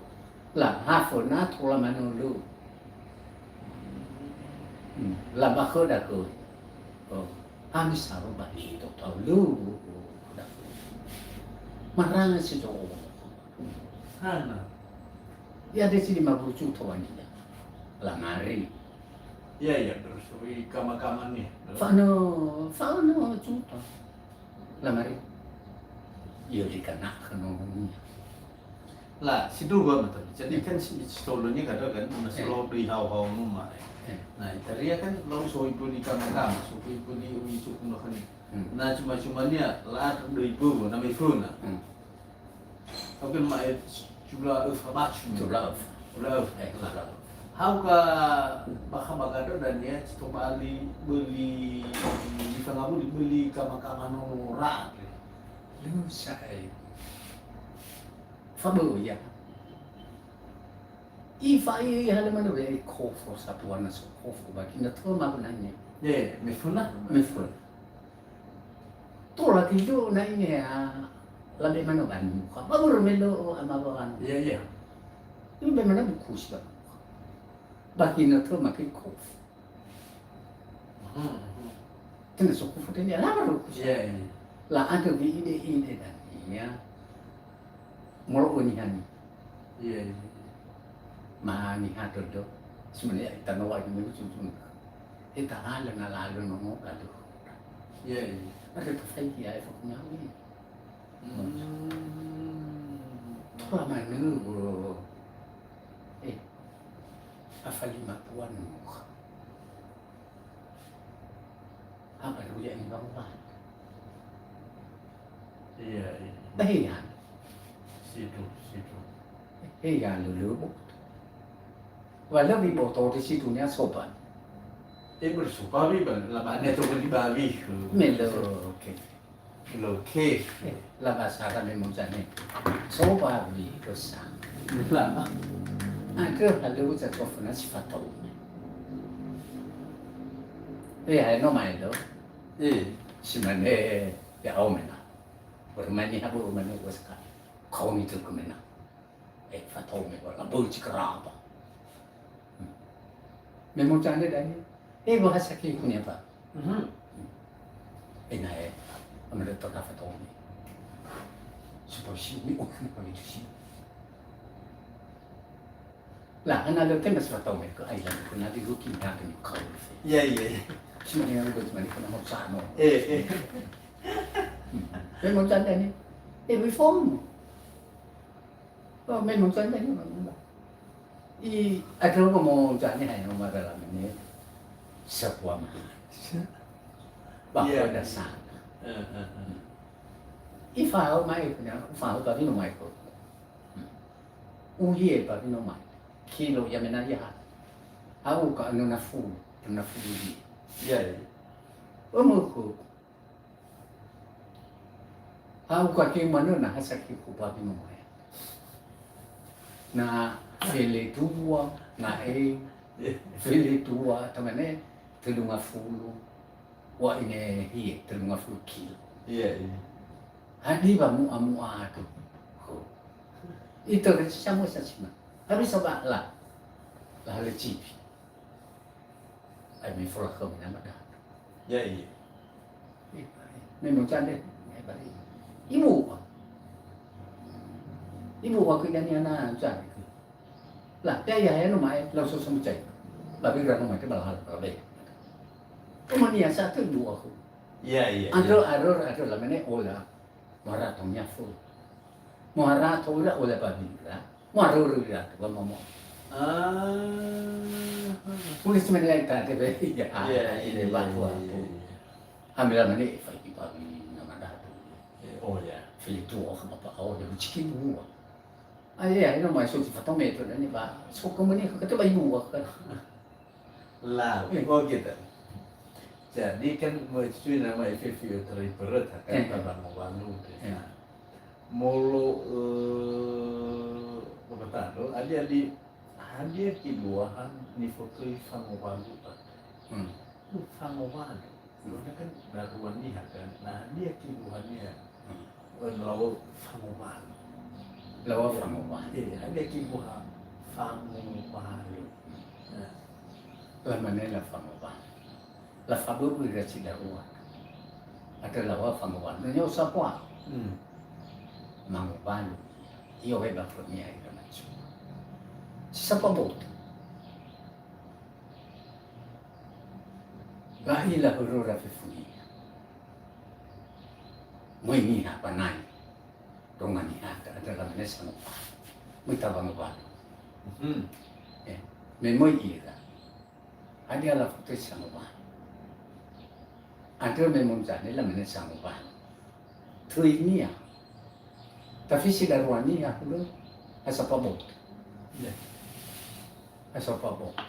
La, ha föna tola manulu. Hmm. La ba khöda khö. Oh. Ami saro ba hi to tau lu. Maranga si to. Hana. Ya de si lima puluh juta wania. Lamari. Iya, iya, terus wi kama-kama nih. Fano, fano juta. Lamari. Iya, di kana kanonia. La, si dua mata. Jadi kan si, si tolonya kada kan, na Eh. solo di hau-hau numa. Eh. Nah, itaria kan lau so ibu di kama-kama, so ibu di ui suku no kan. Hmm. Na cuma-cuma nia, la ada ibu, na mefuna. Hmm. Tapi mai jula öfa bacu. Jula öfa. Jula öfa. Eh, jula öfa. Hau ka bakha bagado dan ya, tobali beli, di fangabuli beli kama-kama nono ra. Lu sa'ae. Fabö ya. Ifa i hale mana be kofo sapuana so kofo bagi na toma benanya. Ye, mefuna. Mefuna. Tola tidu na ini ya, labe mana ban muka. Babur melo ama bawan. Iya, iya. Ini be mana buku sih, Bang? Bagi na toma ke kofo. Hmm. Tena so kofo tena, la baru kusa. Iya, iya. La ada bi ide-ide dan ya. Molo oni hani. Iya, iya. Ma niha dodo. Sebenarnya kita nawa ini lucu-lucu. Kita hala na lalu nono lalu. Iya, iya. Ada tu faiki ya, evakuasi. Hmm. Tola manö, bro. Eh, afa lima puluhan. Apa dulu yang lima puluhan? Iya, iya. Bahaya. Situ, situ. Hei, ya, lulu. Wala bi botol di situ nya sobat. Eh, bersuka bi, Bang. Lama ada tu beli babi. Melo, oke. Loke. Eh, la basara me mozane. So bawi dosa. Lama. Andrö halöŵö zatoa föna si fataomi. Eh, hae no maelo. Eh. Si mane, ya omena. Bermain ni habu rumah ni uas kali. Kau ni tu kemena. Eh, fataomi ba, laböu zikaraba. Hmm. Me mozane dania. Eh, bahasa ki kunia apa? Mhm. Eh, na, eh, amada toka fataomi. Supaya si umi, oh, kenapa gitu sih? Lah, ana lö tema si fataomi ke ai la, kuna di ruki na ke kau. Iya, iya, iya. Si mane yang gue cuma di kena mau sano. Eh, eh. Hmm. Me mozane dania. Eh, we phone. Oh, me mozane dania, me mozane. I, andrö mozane hae no mara lamane. Sebuah mahal. Bahwa Iya. ada sana. Eh, eh, eh. I fao mai punya, fao tapi no mai ko. Hmm. Uye tapi no mai. Kilo ya mena ya. Au ka anu nafu, nafu di. Iya, iya. Omo ko. Hau ka ke manö na ha saki ku babi mo mai. Na fele dua, na e, fele dua, tamane, telunga fulu, wa ine hie, telunga fulu kilo. Iya, iya. Hadi ba mu'a-mu'a tu. Ho. Ito ke sama sa sima. Habis apa lah? Lah le cipi. Ai me folakhömi nama da. Ya, iya. Me mozane, me bari. Ibu. Ibu aku dania na mozane. Lah, ya, ya, ya, no mai, langsung sama cai. Babi ra no mai ke balahal, babi. Umania satu ibu aku. Iya, iya, Andrö, iya. Andrö, andrö, lamane ola. Marato nyafu. Muharato ira oleh babira. Muharuru ira tu ba momo. Ah. Tulis mana yang tak ada, ya. Iya, iya, Ini iya, batu iya, aku. iya, iya. Ambil mana ni, Fai Babi nama dah tu. Eh, oh, ya. Fili tu, oh, apa, oh, dia cikin buah. Ah, iya, ini mai so fatome tu, ini ba. So, kemudian kata bayi buah kan. Lah, Eh. oh gitu. Jadi kan mau cuy nama F F U terlibat kan Eh. pada mau bangun Eh. desa. Molo, eh, apa tahu, adi-adi, ah, Hadia keluahan nifotöi fangowalu andrö? Hmm. Lu fangowalu. Hmm. Karena kan darua niha kan. Nah, hadia keluahannya? Hmm. Lau fangowalu. Lau fangowalu. Iya, hadia keluahan fangowalu? Nah. Lamane la fangowalu. Lafaböbö ira si darua. Andrö laŵa'ö fangowalu. Nyo sapua. Hmm. Mangowalu. Io he ba khönia ira matua. Si sapua boto. La'ila höröra fefunia. Möi niha ba nai. Donga niha, andrö lamane sangowalu. Möi tawangowalu. Mhm. Eh, me möi ira. Hadia lafotöi sangowalu? Andrö me mumane lamane sangowalu. Töinia. Tafisi darua niha hulö, ha sapua boto. Iya. Ha sapua boto.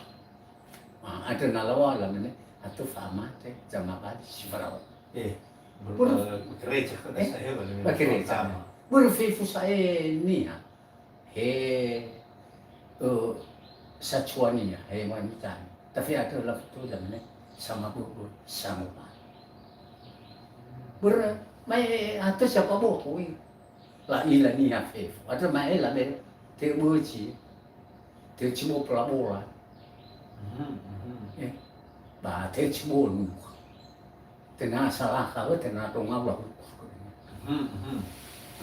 Ah, andrö na laŵa'ö lamane, atö fa'amate, zamabali, si faraono. Eh, Buru. Ba gereja kan, eh? Saya balik ba gereja. Pertama. Börö fefu sa'ae niha. He, ö, sacuania, he wanita. Tapi andrö lafotöi lamane, samaböbö, sangowalu. Börö, ma'e atö sapua boto, oi. La'ila niha fefu. Andrö ma'e labe, te'ö bözi. Te'ö cibo bola-bola. Mhm, mhm. Eh, ba te'ö cibo nuha. Tenga salakha, ö, tenga donga ula huku. Mhm, mhm.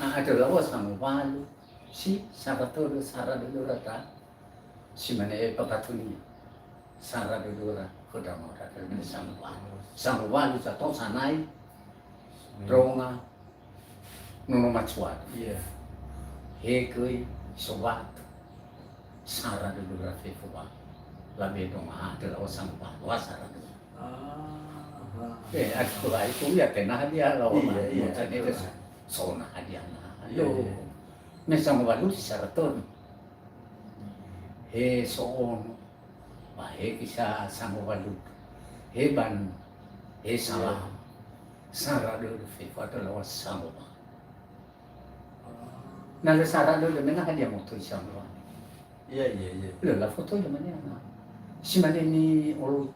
Ah, andrö laŵa'ö sangowalu, si sara tödö, sara dödöra ta, si mane pepatunia. Sara dödöra, khö drama, khö drama, sangowalu. Sangowalu sato sanai, hmm, donga, nono matua. Iya. He göi, sobat. Sara dödöra fefu ba. Labe donga andrö laŵa'ö sangowalu, wa sara dödö. Ah, ah. Eh, aku lah itu ya, tenah dia lawan. Iya, iya, betul. Sona hadia na. Iya, iya. Me sangowalu si sara tödö. He so'ono. Ba he göi sa-, sangowalu. He banu. He salam. Iya. Sara dödö fefu andrö laŵa'ö sangowalu. Na lö sara dödö, me na hadia moto isa mbaŵa. Iya, iya, iya. Lö lafotöi lamane ana. Si mane ni'oloi.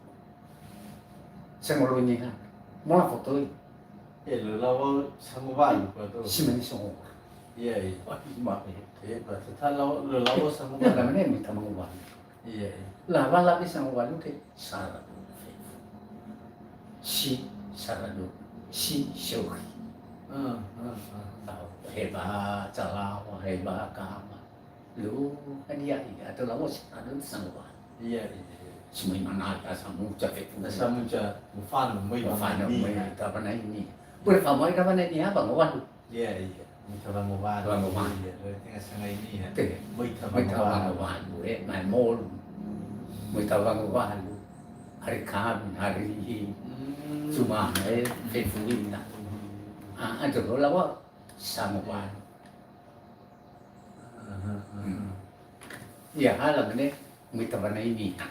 Sangoloi niha. Mo lafotöi. Eh, lö laŵa'ö sangowalu, ba to. Si mane songor. Iya, iya. Wah, ma'e. Eh, ba tata laŵa'ö, lö laŵa'ö sangowalu. Lö lamane möi tamangowalu. Iya, iya. Laŵa'ö labe sangowalu te, sara dödö fefu. Si sara dödö, si sökhi. Ah, ah, ah. He ba calawa, he ba kama. Lö, hadia ia, atö laŵa'ö sara dödö sangowalu. Iya, iya, iya. Si möi manalita samuca fefu. Na samuca, mufana, möi mufana, mufana, möi mufana. Tawanai niha. Börö famöi tawanai niha, ba ngowalu. Iya, iya. Möi tawangowalu. Tawangowalu. Iya, berarti nggak setengah ini ya. Oke. Möi tawangowalu. Möi tawangowalu, eh, maemolu. Möi tawangowalu. Hari Kamis, hari Minggu. Hmm. Cuma, eh, hmm, fefu ina. Hmm. Ah, andrö laŵa'ö sangowalu. Aha, aha. Hmm. Iya, ha lamane, möi tawanai niha.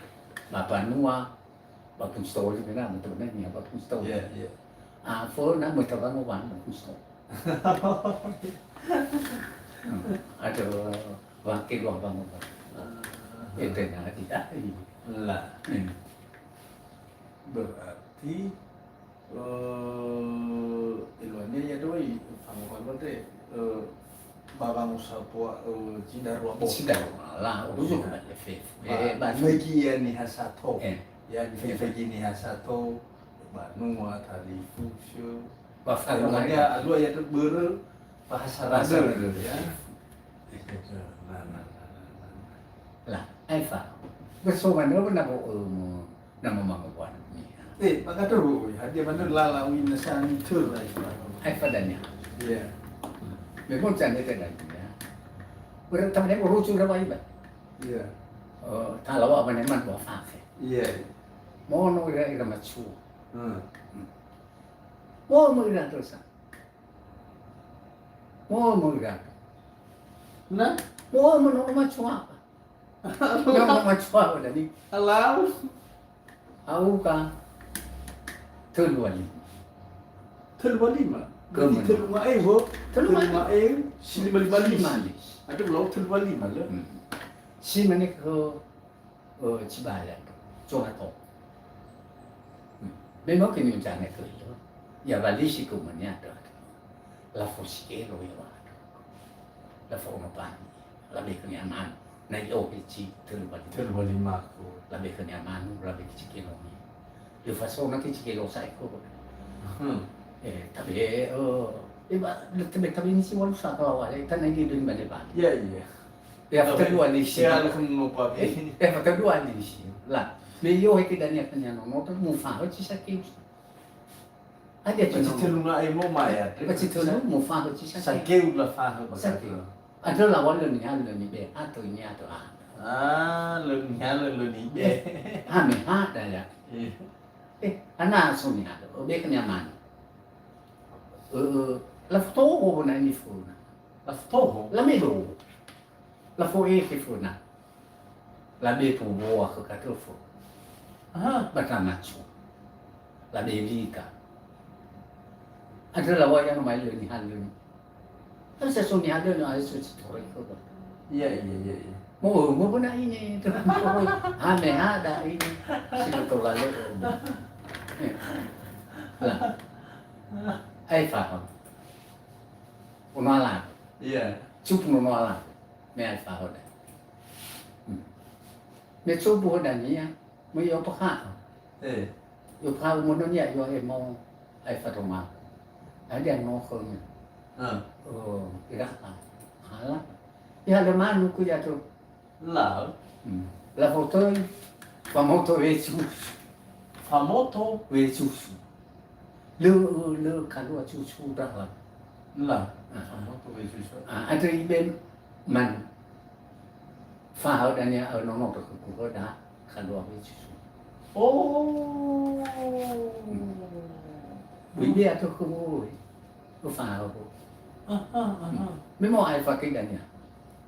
Ba banua, Ba Pungstoli, mena, möi tawanai niha ba Pungstoli. Iya, iya. Aföna möi tawangowalu ba Pungstoli. Hmm. Andrö wake dua wangowalu. Ah. Ete na di, ah, iya. Lah. Hmm. Berarti Eh, eluahania ia döi, fangowalu andre, eh, ba wangosapua, eh, zi darua boto. Zi darua, la, uzu. Iya. Ba F F. Ba, eh, ba, faigi ia niha sato. Eh. Ya, faigi, eh, faigi niha sato, banua, talifusö. Ba, eluahania, alua ia börö, bahasa, bahasa Raden, Raden, ya. Nah, nah, nah, nah, nah. Lah, aefa. Bersongan, na bo, eh, Na mamangowalu niha. Eh, ba gadoru, hadia manö lala uina sani töra ifa. Aefa dania. Iya. Me mo zane te dania. Ura tamane mo rozu rawa iba. Iya. Oh, talawa mane man bo fake. Iya. Mono ira ira matua. Hmm. Mo mo ira terus. Mo mo ira. Na? Mo mo no matua apa? Nyawa matua dani. Alau. Au ka. Tölu a lima. Tölu a lima? Berarti tölu nga'eu, ho? Tölu nga'eu. Tölu nga'eu, si lima lima lis. Lima lis. Ada belau tölu a lima, lö? Hmm. Si mane khö Ö, cibaya, zona to. Hmm. Memang ke ni rencana ke itu. Ya, bali si kumanya ada. La fosi ke lo ya ada. La fo no pani. La be ke ni aman. Na yo ke ci telu bali. Telu bali mako. La be ke ni aman, la be ke ci ke lo ni. Yo faso na ke ci ke lo sa iko. Hmm. Eh, tapi, eh, eh, eh, ba, tapi, tapi ini si walu sa kalau ada, kan ini dulu bali bali. Ya, iya. Ya, fatalua nisi. Ya, alakhan no pabi. Eh, ya, fatalua nisi. La, me yo he ke dania kanya no, no, mu fa ho ci sakeu. Ada ci no. Ba ci telu na emo ma ya. Ba ci telu mu fa ho ci sakeu. Sakeu la fa ho ba sakeu. Ada lawan le ni hal le ni be, atau ini atau a. Ah, le ni hal le ni be. Ah, me ha da ya. Eh, ana so ni hal. O be kanya man. Eh, la foto ho na ini fo na. La foto ho. La me do. La fo'e ke föna. La be fowoa khö katö fö. Aha, ba tamacu. La be lika. Andrö la waya no mai lö nihalö. Kan sa so nihalö no ae so si toroi khö ba. Iya, iya, iya, iya. Mo, mo bona ini. Toroi. Ame ha da ini. Si tola lö. La. Ai faham. Ono ala. Iya. Cupu no ala. Me ae fahaö da. Hmm. Me cobu ho dania, me yo paha. Eh. Yo paha mono nia yo e mo ae fatonga. Ada yang no khönia. Ah. Oh, ira ha. Hala. Ya le manu ku ya tu. La. Hmm. La foto. Famoto wecu. Famoto wecu. Lö, lö kalua cucu da'ö. La. Ah. Sama tu Yesus. Ah, andrö ibe man. Fahaö dania, eh, nono to kuku da kalua Yesus. Oh. Hmm. Ibe atau kuku. Fahaö. Ah, ah, ah, ah. Memang ai fakir dania.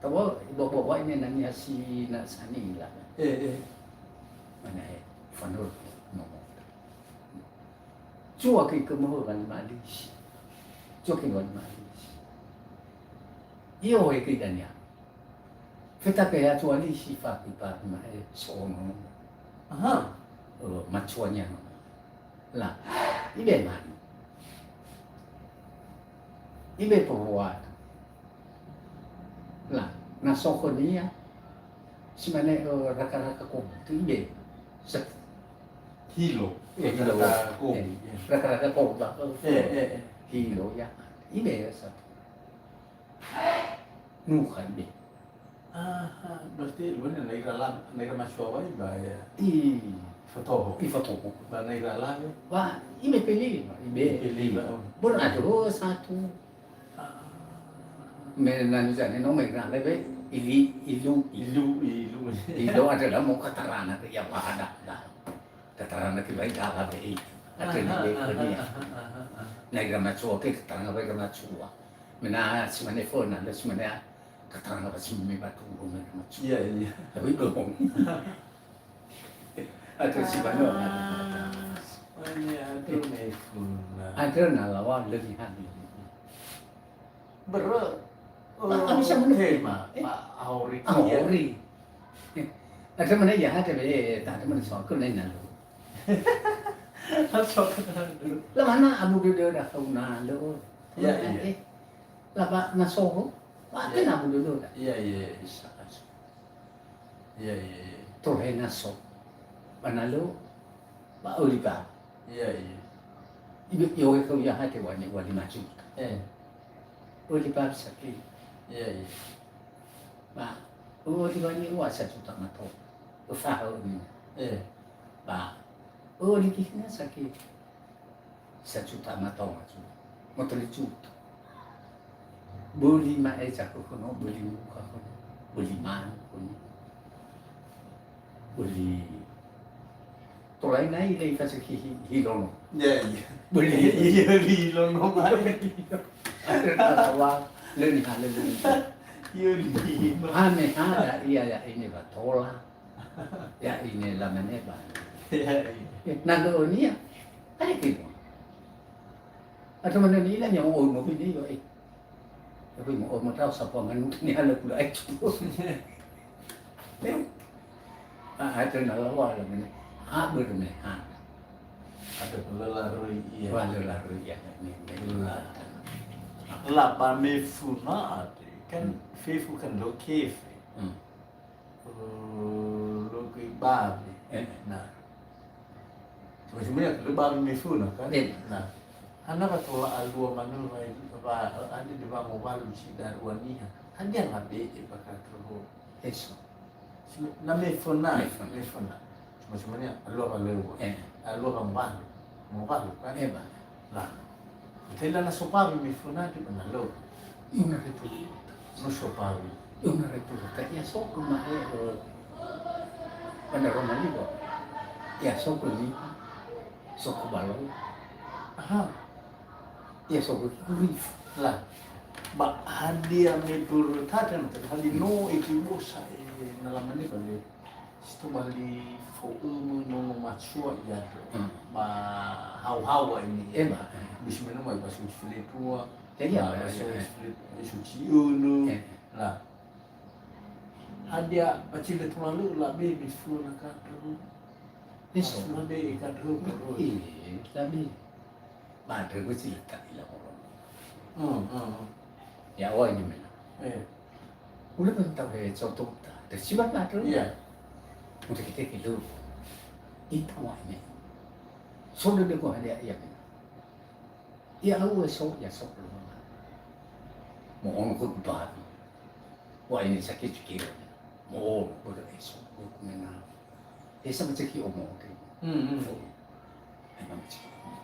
Tahu, bawa-bawa ini nania si na sani la. Eh, eh. Mana, eh, fanur nono. Zua ke kemöhö wanima alisi. Zua ke wanima alisi. Io he ke dania. Feta ke ya zua alisi fa ke pa ma e sono. Aha. Eh, macuanya no. La, ibe mani. Ibe perbuatan. La, na so khönia, si mane, eh, raka-raka kobu, tu ibe. Sa-, hilo, eh, hilo. Raka-raka kobu. Eh, raka-raka kobu, ba, eh, eh, eh. Hilo, ya. Ibe, ya, sa-, nukha ibe. Aha, berarti lu na ira la-, na ira masua wai ba ya. I. Fatoho. I fatoho. Ba na ira la ya. Wa, ibe peli, ibe. Peli, ba. Bor ado satu. Me nanu zane no me na lebe ili, ilu. Ilu, ilu. Ilu ada la mo katarana ke ya wada. Katarana ke bai dala be. Ada ni be ko ni. Na ira masua ke katarana bai ira masua. Me na si mane fo na si mane katarana ba si me batu me na masua. Iya, iya. Tapi belum. Atau si mane. Ah, oh, iya, atau me fo na. Ada na lawan lebih habis. Bere. Ba, bisa menurut tema, eh, Pak Auri. Auri. Eh, ada mana ya, ada be, tak ada mana soal ke lain lalu. Soal ke lain lalu. Lah mana Abu Dodo dah kau na lo. Ya, iya. Eh, lah Pak Nasoho. Pak, ya. Kan Abu Dodo dah. Iya, iya, iya, bisa, bisa. Iya, iya, iya. Tohe na so. Ba na lö, ba öli ba. Iya, iya. Ibe, iwe kau ya hate wani, wani maju. Eh. Öli ba bisa ke. Iya, iya. Ba, öli wani wa sa juta mato. Usaha ini. Eh. Ba, öli kihna sakit. Sajuta mato, mato. Mato lima juta. Böli ma'eza khöno, böli mukha khöno, böli manu khöno. Böli. Tola ina ile ifasökhi hi-, hilono. Ya, iya. Böli. Iya, böli hilono, ma'e. Andrö na lawa, lö niha lö niha. Iya, böli hilono. Hane hada ia ya ini ba tola. Ya, ini lamane ba. Ya, iya. Eh, na lö nia. Ada ke mo. Ada mana ni lah yang oh, no ini yo, eh. Tapi mo, oh, mo tahu siapa manu ni, ada pula itu. Eh. Aetu na laŵa lamane, ha börö me ha. Ada lö laröi ia. Wa lö laröi ia, me, me. Lö laröi. La ba mefuna ate, kan Hmm. fefu kan lö kefe. Hmm. Eh, lö göi bawe. Eh. Na. Cuma-cuma ya, lö bawe mefuna, kan? Eh. Na. Hana wa tola alua manö wa, wa, ade de wa ngowalu si darua niha. Hadia ngabe'e bakha keröho. Eso. Na meföna, Meföna. meföna. Cuma-cuma niha, alua wa lö. Eh. Alua wa ngowalu. Ngowalu, kan? Eh, ba. Nah. Tela na sopawi meföna di ba na lö. Ina retu. No sopawi. Ina retu. Ka ia soko ma e, eh, pada Roma ni ba. Ia soko ni. Soko balo. Aha. Ia soko kuri. Lah. Ba hadia me börö tatan, hadia no itu bosa, eh, na lamane ba le. Si tobali fo'ömö nono matua ia. Hmm. Ba hau-hau ini. Eh, ba. Bisi menu mai ba suci feletua. Ya, ya, Ba ya, ba ya. suci feletua, suci önö. Eh. Lah. Hadia ba cile tola lö labe meföna kandrö. Eso. Ba sura be kandrö. Iya, labe. Ba andre göi si lö ta'ila moroi. Hmm, hmm, hmm. Ya, oh, ini mena. Eh. Hulö pun tahu he contoh ta. Dari sibat na tu. Iya. Udah kita kilo. Ita wa ini. So dödögu hadia ia mena. Ia au so, ia so. Mo ono ko babi. Wa ini sakit kilo. Mo ono ko eso. Ko mena. Esa macam ki omo ke. Hmm, hmm. So. Ai ma macam ki omo.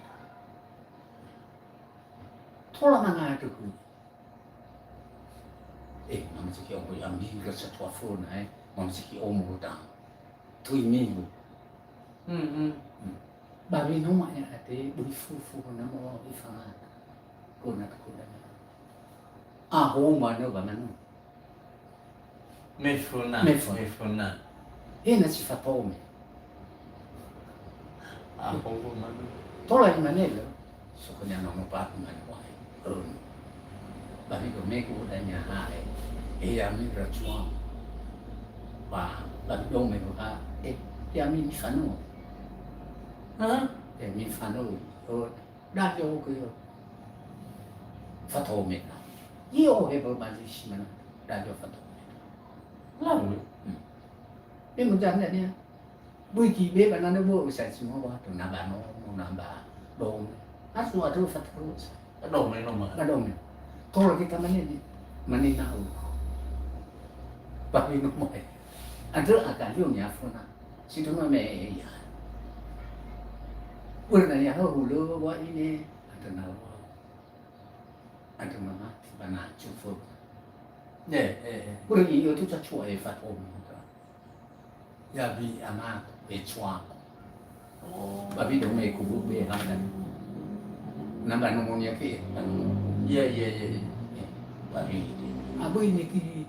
Tola mangandrö ku. Eh, mama ceki omo ya'ami, rasa tua fona, eh. Mama ceki omo dang. Tui minggu. Hmm, hmm. Hmm. Ba we no ma'e ate, böi fufu na mo ifanga. Kona, kona. Aho manö ba manö. Meföna, Meföna. meföna. E na si fatome. Aho manö. Tola imane lö. Sokonya nono paku mane wai. Ön. Ba mi domegu dania hae. E ya'ami racuam. Ba, ba mi domegu ha. E, ya'ami mifanö. Ha? E, mifanö. Ön. Dake oku yo. Fatome na. Io he bermajlis mana. Dake fatome na. Lalu. Hmm. Ini mudah ndak dia? Bui ki be ba nana bo usai semua waktu naba no, naba dong. Asu adu fatome. Dong me no ma. Ba dong me. Tolo kita mane ni. Mane na u. Ba mi no mo. Adu akan yo nyafuna. Situ ma me ya. Pernah ya hulu wa ini. Andrö na lau. Andrö mamati ba na cufö. Eh, eh, eh. Börö i'ö tu cacua e fatome. Ya bi ama e cuaku. Oh. Ba bi dome ku bu be hada. Namba nomonia ke, anu. Iya, iya, iya, iya. Eh, ba bi. Abu ini ki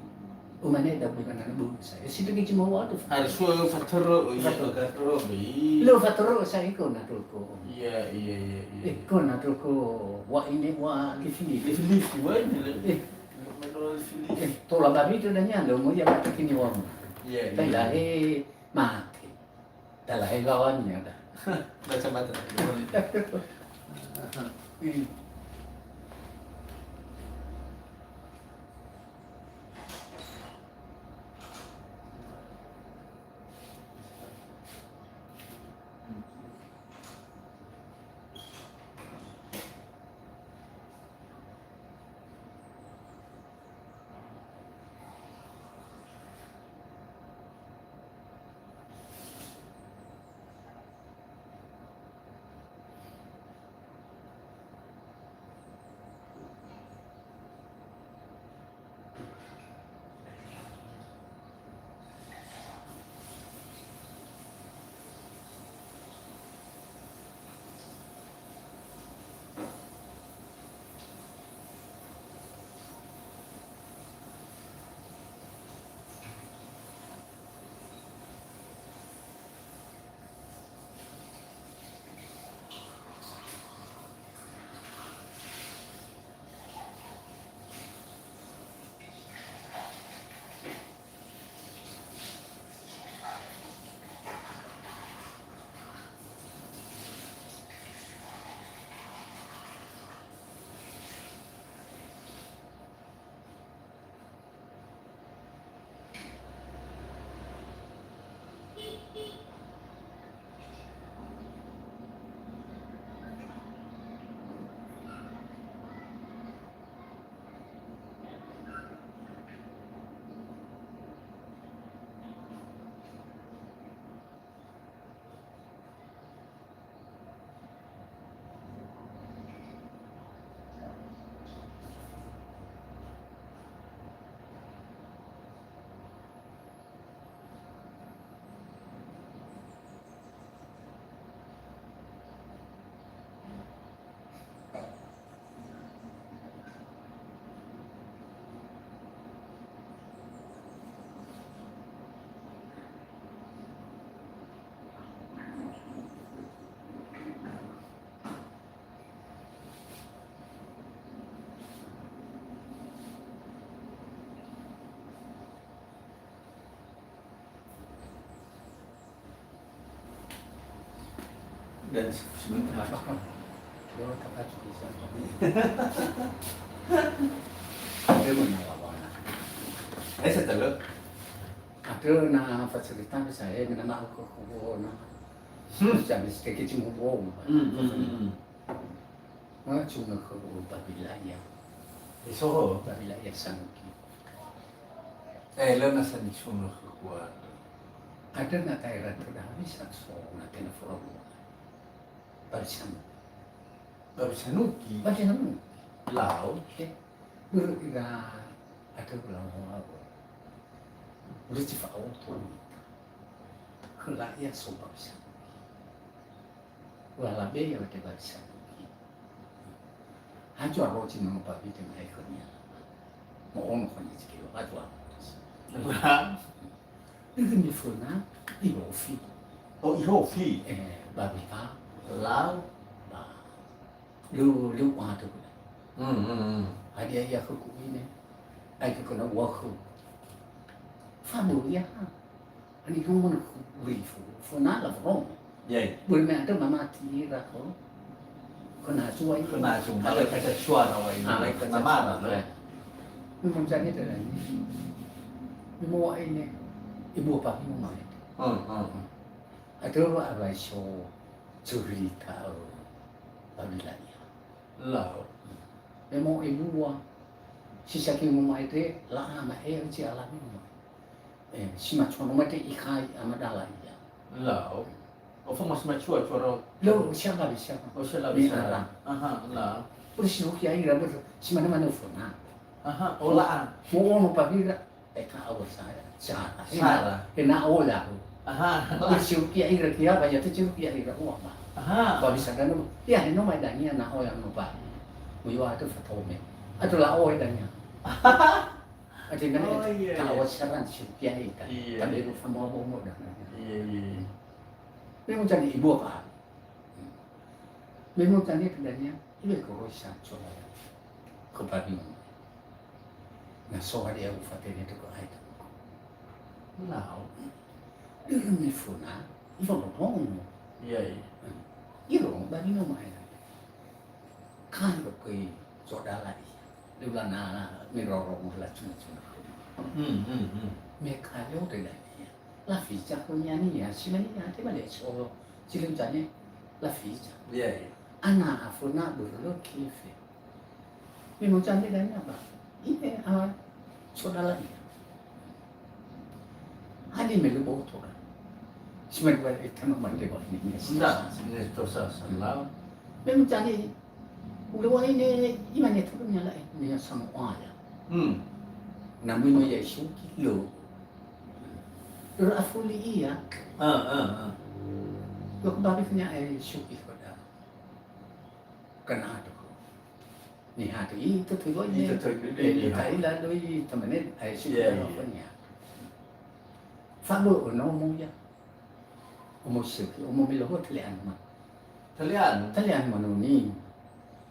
Umane da bukan anak bangsa. Ya, situ ke cuma waktu. Harus suara fatero, oh iya, Fatero. Fatero, bi. Lo fatero saya ikut na toko. Iya, iya, iya, iya. Eh, kau na toko. Wa ini, wa lifi, lifi. Lifi, lifi, wa ini, le. Eh. Mano lifi, lifi. Eh, tola babi tu dah nyanda, umur dia mati kini wa. Iya, iya. Tailah, eh, mati. Tailah, eh, lawannya dah. Baca mata. Hmm. Dan se-, sebentar. Apa? Dia tak baca tulisan. Ada mana lawannya? Eh, saya tak tahu. Ada na fasilita saya, nama aku kubur, nah. Hmm. Jadi sedikit cuma bohong. Hmm, hmm, hmm, hmm. Mana cuma ke Babila ya. Di Soho? Babila ya Sanuki. Eh, lö na sa nisunu khökhua. Ada na taera töda bisa so na tena fora. Barisan. Barisanuki? Barisanuki. Lau? Eh, börö ira ada lau. Börö si fa'oto. Khöla ia so barisan. Wa labe ya wete barisan. Haju aro ci nono pabi te mai khönia. Mo ono khönia ci kilo, haju aro. Wah. Ini föna, ihofi. Oh, ihofi? Eh, babi fa. Lau? Ba. Lu, lu wa tu. Hmm, hmm, hmm. Hadia ia khöku ine. Ai khöku na wa khö. Fa do ia. Ani ko mun uri fu, fu na la fu. Yai. Bul me ada mama tira ko. Kena suai. Kena suai. Ada kata suara wa ini. Ah, mereka kata mama suara. Lah. Memang jadi ada lagi. Memang wa ini. Ibu apa memang. Hmm, hmm, hmm. Ada wa alai so cerita, eh, Babilania. Lah. Memang ibu wa. Sisa ki memang itu, lah, ama, eh, uci alami memang. Eh, si matua no mate ikhai amadala ia. Lao. Ofo mas matua cuara. Lo, siapa bisa? Oh, siapa bisa? Ni arang. Aha, la. Terus si Ruki aira ber, si mana-mana ufona. Aha, olaan. Mo ono pavira, eh, ka awal saya. Sara. Sara. Ena ola. Aha. Terus si Ruki aira kia, ba ya tu si Ruki aira, oh, apa? Aha. Ba bisa kan, ya, no mai dania na ola no ba. Muyo atu fatome. Atu la oe dania. Ati mene, oh, iya, iya. Ta'awat saran si Rukiah ita. Iya. Tapi lu sama bomo dah. Iya, iya, iya. Memang tadi ibu apa? Memang tadi pedanya, ibu koroi sancho. Kepadi. Nah, so ada yang ufatnya itu ke air. Nah. Dia ni funa, ibu bomo. Iya, iya. Iro, bagi nomor air. Kando kui sodala ia. Dula na miroro la cuma-cuma. Hmm, hmm, hmm. Me kayo de la ia. La fica ko nyani ya, si mani ya, te male so. Si lun jane la fica. Iya, iya. Ana afuna bulu kife. Me mo jane dan apa? Ine, ah, sodala ia. Ani me lu boto kan. Si mani wa eta no mande wa ini. Nda, ini tosa salah. Me mo jane Ulu wa ine, imane tu nya lae, nya sama oya. Hmm. Namui no Yesu ki lo. Lo afuli ia. Ah, ah, ah. Lo ku babi nya Yesu ki koda. Kana tu. Ni hati itu tu lo ine. Itu tu lo ine. Kai la lo i tamane Yesu ki lo nya. Fa lo no mo ya. Omo seuki, omo melo ho tele anu ma. Tele anu? Tele anu ma noni.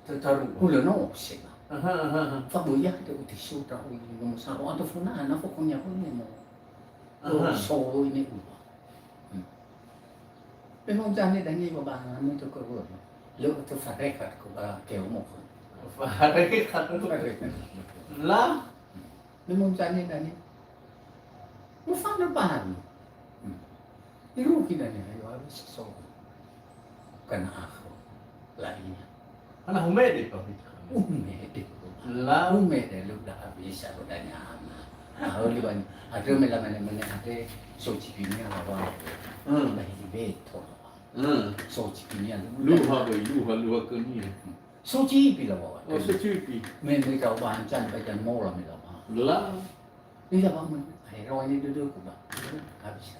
Tataru. Ulo no sema. Aha, aha, aha. Fa boya kita uti suta uli no saro atau funa na fo konya ko ni mo. Aha. So ini uwa. Hmm. Memang jane dani ba ba anu to ko. Lo to farekat ko ba ke omo ko. Farekat ko. Farekat. La? Memang jane dani. Mufana baru. Hmm. Irugi dania, ayo, harus so. Kana akho. Lainnya. Ana humede, Pak. Humede. La. Humede, lu dah habis, aku tanya ama. Aku liwan, ada mela-mela-mela, ada so cipinya lawan. Hmm. Nah, ini betul. Hmm. So cipinya, lu. Luha, boy, luha, luha ke ni. So cipi lawan. Oh, so cipi. Me, me kau bahan can, bahan mola me lawan. La. Ira ba mun, ae, rawa ini duduk, ba. Habis.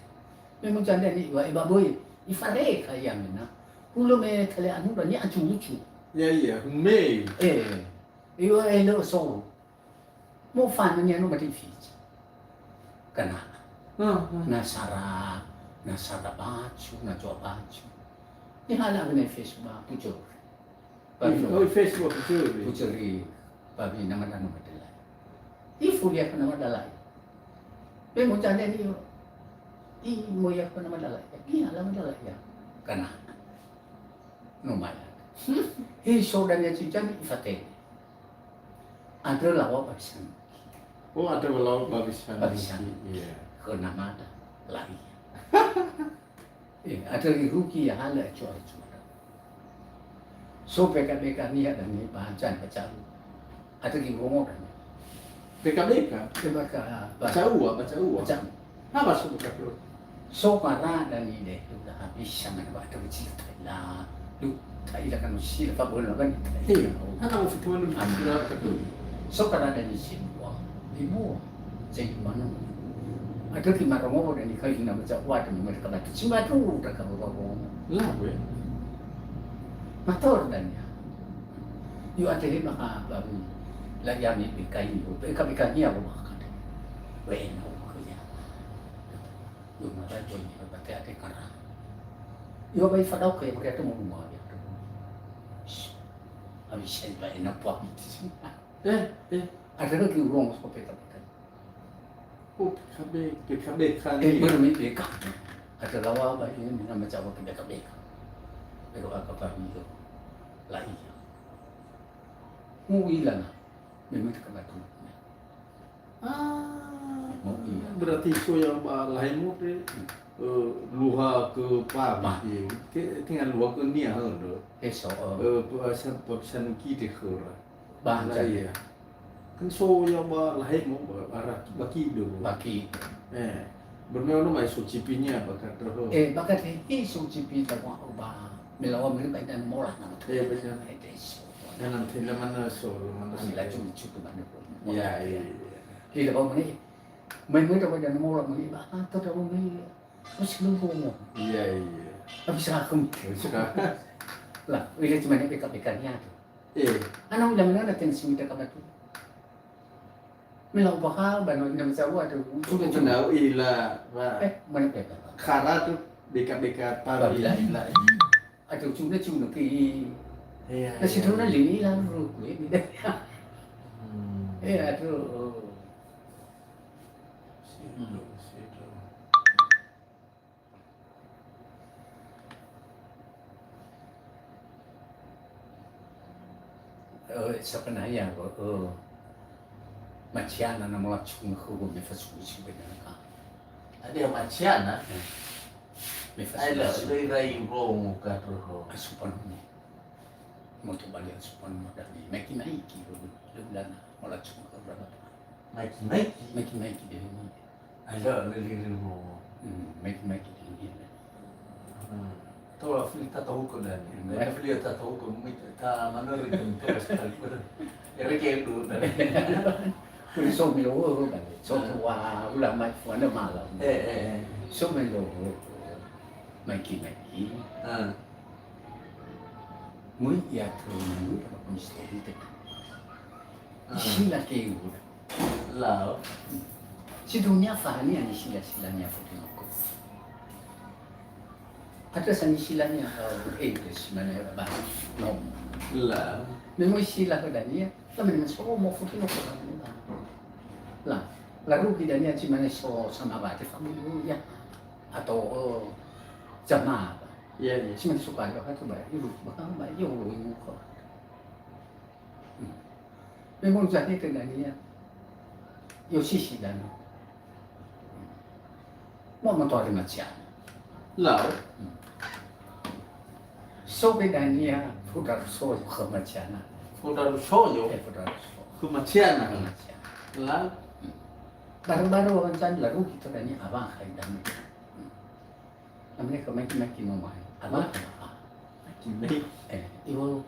Memang janda ni, wa, iba boy. Ifare kaya mina. Ulo me kale anu ba ni acu-ucu. Ya, ya, me. Eh, iwa elo so. Mo fana ni anu mati Fiji. Kana. Hmm, hmm. Na sara, na sara bacu, na jua bacu. Ni hala ne Facebook ba, pucuk. Babi no. Oh, Facebook, pucuri. Pucuri. Babi nama danu madalai. Ifu dia kena madalai. Be mo jande ni. I mo ya kena madalai. Iya, la madalai ya. Kana. No mai. He so dania Cijangi ifatenge. Andrö lawa ba Bisangi. Oh, andrö lawa ba Bisangi. Ba Bisangi. Iya. Khö namada, la'ia. Eh, andrö irugi ya halö acu-acu. So beka-beka niha dania ba Jan Bacau. Andrö girongo dania. Beka-beka? Beka, ba- Baca ua, baca ua. Baca ua. Ha, ba so beka-beka. So kara dania de, udah habis sama ba tu cita lah. Lu, tak ila kan usi lah, tak boleh kan. Iya. Hana mau fituan lu. Amin. Sila betul. So kara dania si buah. Ibu, saya mana? Andrö gimarongo dania kali na baca ua dania mereka batu. Cimba tu, tak kamu bawa. Lah, gue. Mator dania. Yu atehe maha baru la yami bekaini, beka-bekania wo maha kate. Wena wo kaya. Yu mata joni bate ate kara. Yu bai fadau ke beriatu mo rumah ya. Abi sen ba ena puak. Eh, eh. Ada lagi urong so peta-peta. Oh, P K B, P K B kan. Eh, baru ni P K B. Ada lawa ba ini nama Jawa ke P K B kan. Baru apa baru itu. Lah iya. Mu'ila na. Memang tak betul. Ah, berarti so ya ba lahai mode, eh, luha ke pabi. Ke, tinggal luha ke nia hal do. Eh, so, eh. Eh, pe-, san-, pe-, sanuki de khöra. Bahasa. Lah, iya. Kan so ya ba lahai mo ba, ba, ba ki do. Ba ki. Eh. Bermeo no mai so cipinia ba ka terho. Eh, ba ka te, eh, so cipi ta wa ba. Melawa meri ba idan mola nama. Eh, betul. Eh, te so. Dalam film mana so, mana so. Ani la cumi cukup mana pun. Ya, iya, iya. Kita bawa meni. Mai mai ta ba idan mola meni ba. Ah, ta ta meni. Terus lu homo. Iya, iya. Habis aku. Suka. Lah, ini cuma ni P K P K-nya tu. Eh. Ana udah mana ada tensi minta kabar tu. Mela ubaha ba no ina macaua tu. Sudah cuma. Ila, Pak. Eh, mana P K P K? Kara tu B K B K Pabila. Pabila. Atau cuma cuma ke. Iya, iya. Nasi tu na lini lah, bro. Gue beda. Hmm. Eh, aduh. Situ, situ. Eh, sebenarnya, eh, Maciana na mola cunga khögu me fasui si benaka. Ada Maciana? Eh. Me fasui. Ai la, si le rai rongo ka troho. Asupan ni. Moto bali asupan modal ni. Maiki-maiki, le ulana mola cunga khögu. Maiki-maiki? Maiki-maiki dari mana? Aja, lili-lili mo. Hmm, maiki-maiki dulu, iya. Hmm. Tola fili tatahuku dan. Hmm. Dan fili tatahuku, mi-, ta maneri dan tola sekali. Ere ke dulu dan. Kuli so melo kan. So tua ulama wana malam. Eh, eh, eh. So melo. Maiki-maiki. Ah. Mui ia tu mui apa misteri tu. Ah. Isila ke udah. Lao. Si dunia fahania ni sila-silanya fotinoko. Ada sani silanya, eh, Inggris mana ya, bah. No. Lao. Memang sila ke dania, tapi memang so mau fotinoko kan. Lah, lalu kita ni cuma so sama baca famili ya. Atau, eh, jamaah. Iya, iya. Cuma suka ada kan coba, ibu, bahkan mbak, ya Allah, ini kok. Hmm. Memang jadi ke dania. Yo sisi dan. Mau motor Maciana. Lao. Hmm. So ke dania, Fudarusoyo ke Maciana. Fudarusoyo? Eh, Fudarusoyo. Ke Maciana? Ke Maciana. Lao. Hmm. Baru-baru orang can lalu kita dania abang hai dan. Hmm. Namanya ke maiki-maiki no mai. Abang. Maiki-maiki. Eh, iwo.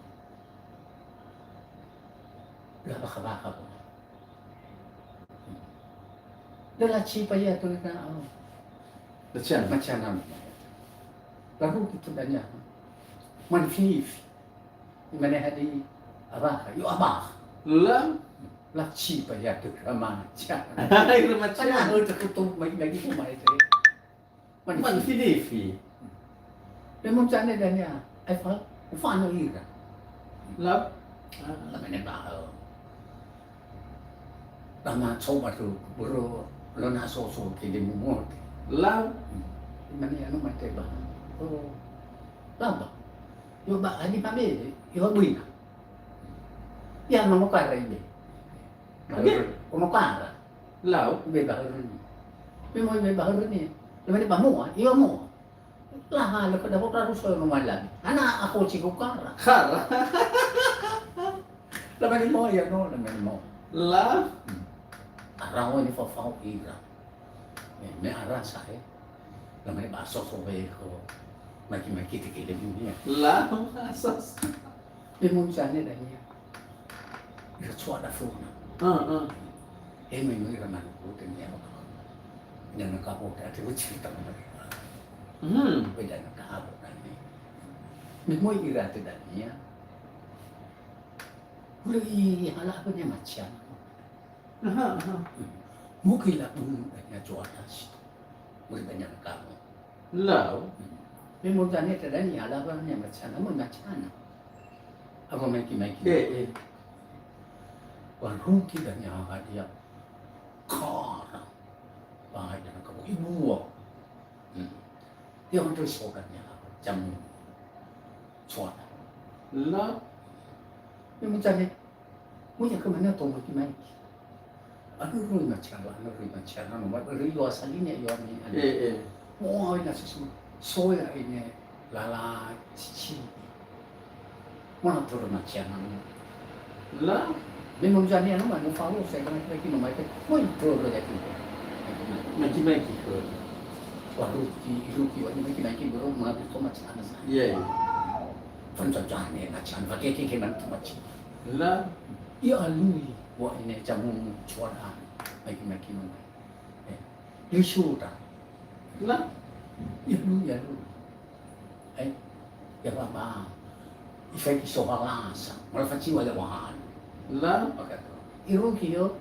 Lah baka-baka ko. Dela cipa ya tu kan. Maciana. Maciana. Lalu kita tanya. Manfinifi. Imane hadi abah, yo abah. Lah. Lah cipa ya tu remaja. Remaja. Padahal terkutuk bagi-bagi pemain saya. Manfinifi. Manfinifi. Memang cana dania. Ai fa, fa no ira. Lah. Lah mene bahal. Lama coba tu, bro, lo na so so ke de mumot. Lah. Mane anu mate ba. Oh. Lah ba. Yo ba, ani pame, yo ba buina. Ya, no kara ibe. Oke. Ono kara. Lau. Ibe ba hörönia. Be moi ibe ba hörönia. Lamane ba moa, yo moa. Laha, lö kada hotra ruso no mai labi. Ana aku ciku kara. Kara. Lamane moa ya no, lamane moa. La. Hmm. Arao ini fafao ira. Me, me ara sa'e. Lamane ba soso weko. Maki-maki teke le dunia. La, ma soso. Be mo zane dania. Ira cua da fona. Ah, ah. He me no ira manuku te nia. Ina na kapo ta te uci ta. Hmm. Beda na kapo ta ni. Me mo ira te dania. Hulö i hala apa nia macian. Aha, aha. Mungkin lah pun nya cua das. Mulai banyak kamu. Lau. Memang tanya tadi ni ala apa nia macian, apa macian. Apa maiki-maiki. Eh, eh. Waruki dan nya hadia. Kara. Bahaya nak kamu ibu. Hmm. Dia orang tu sokan nya. Jamu. Cua. Lau. Memang tanya. Muya ke mana to maiki-maiki. Anu rui macian, anu rui macian, anu ma rui lo asalinya yo ani. Eh, eh. Wah, ina susu. Soya ini lala cici. Mana to macian anu. La. Memang zani anu ma no falo saya kena kira kino mai. Moi to ya kino. Maiki-maiki ke. Waruki, iruki, wani maiki-maiki baru mengaku to macian. Iya, iya. Fanzazane macian, fakeke ke man to macian. La. Ia alui wa ine jamu cuara. Maiki-maiki mana. Eh, Yusuf ta. La. Ia alui, ia alui. Eh, ya baba. Ifai ki sohalasa. Mala faciwa ya wahan. La. Maka to. Iruki yo.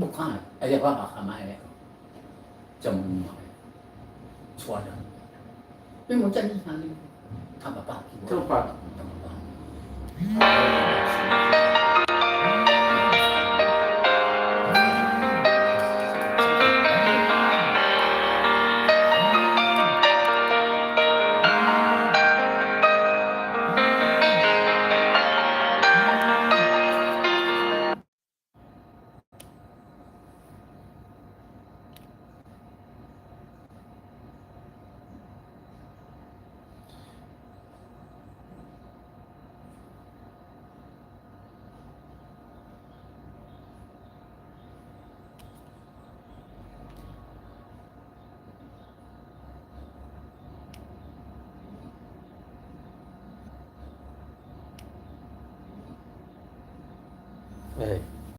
Bukan. Eh, ya baba kamae. Jamu mai. Suara. Memang jadi hal ini. Tambah pagi. Tambah pagi. Tambah pagi. Eh,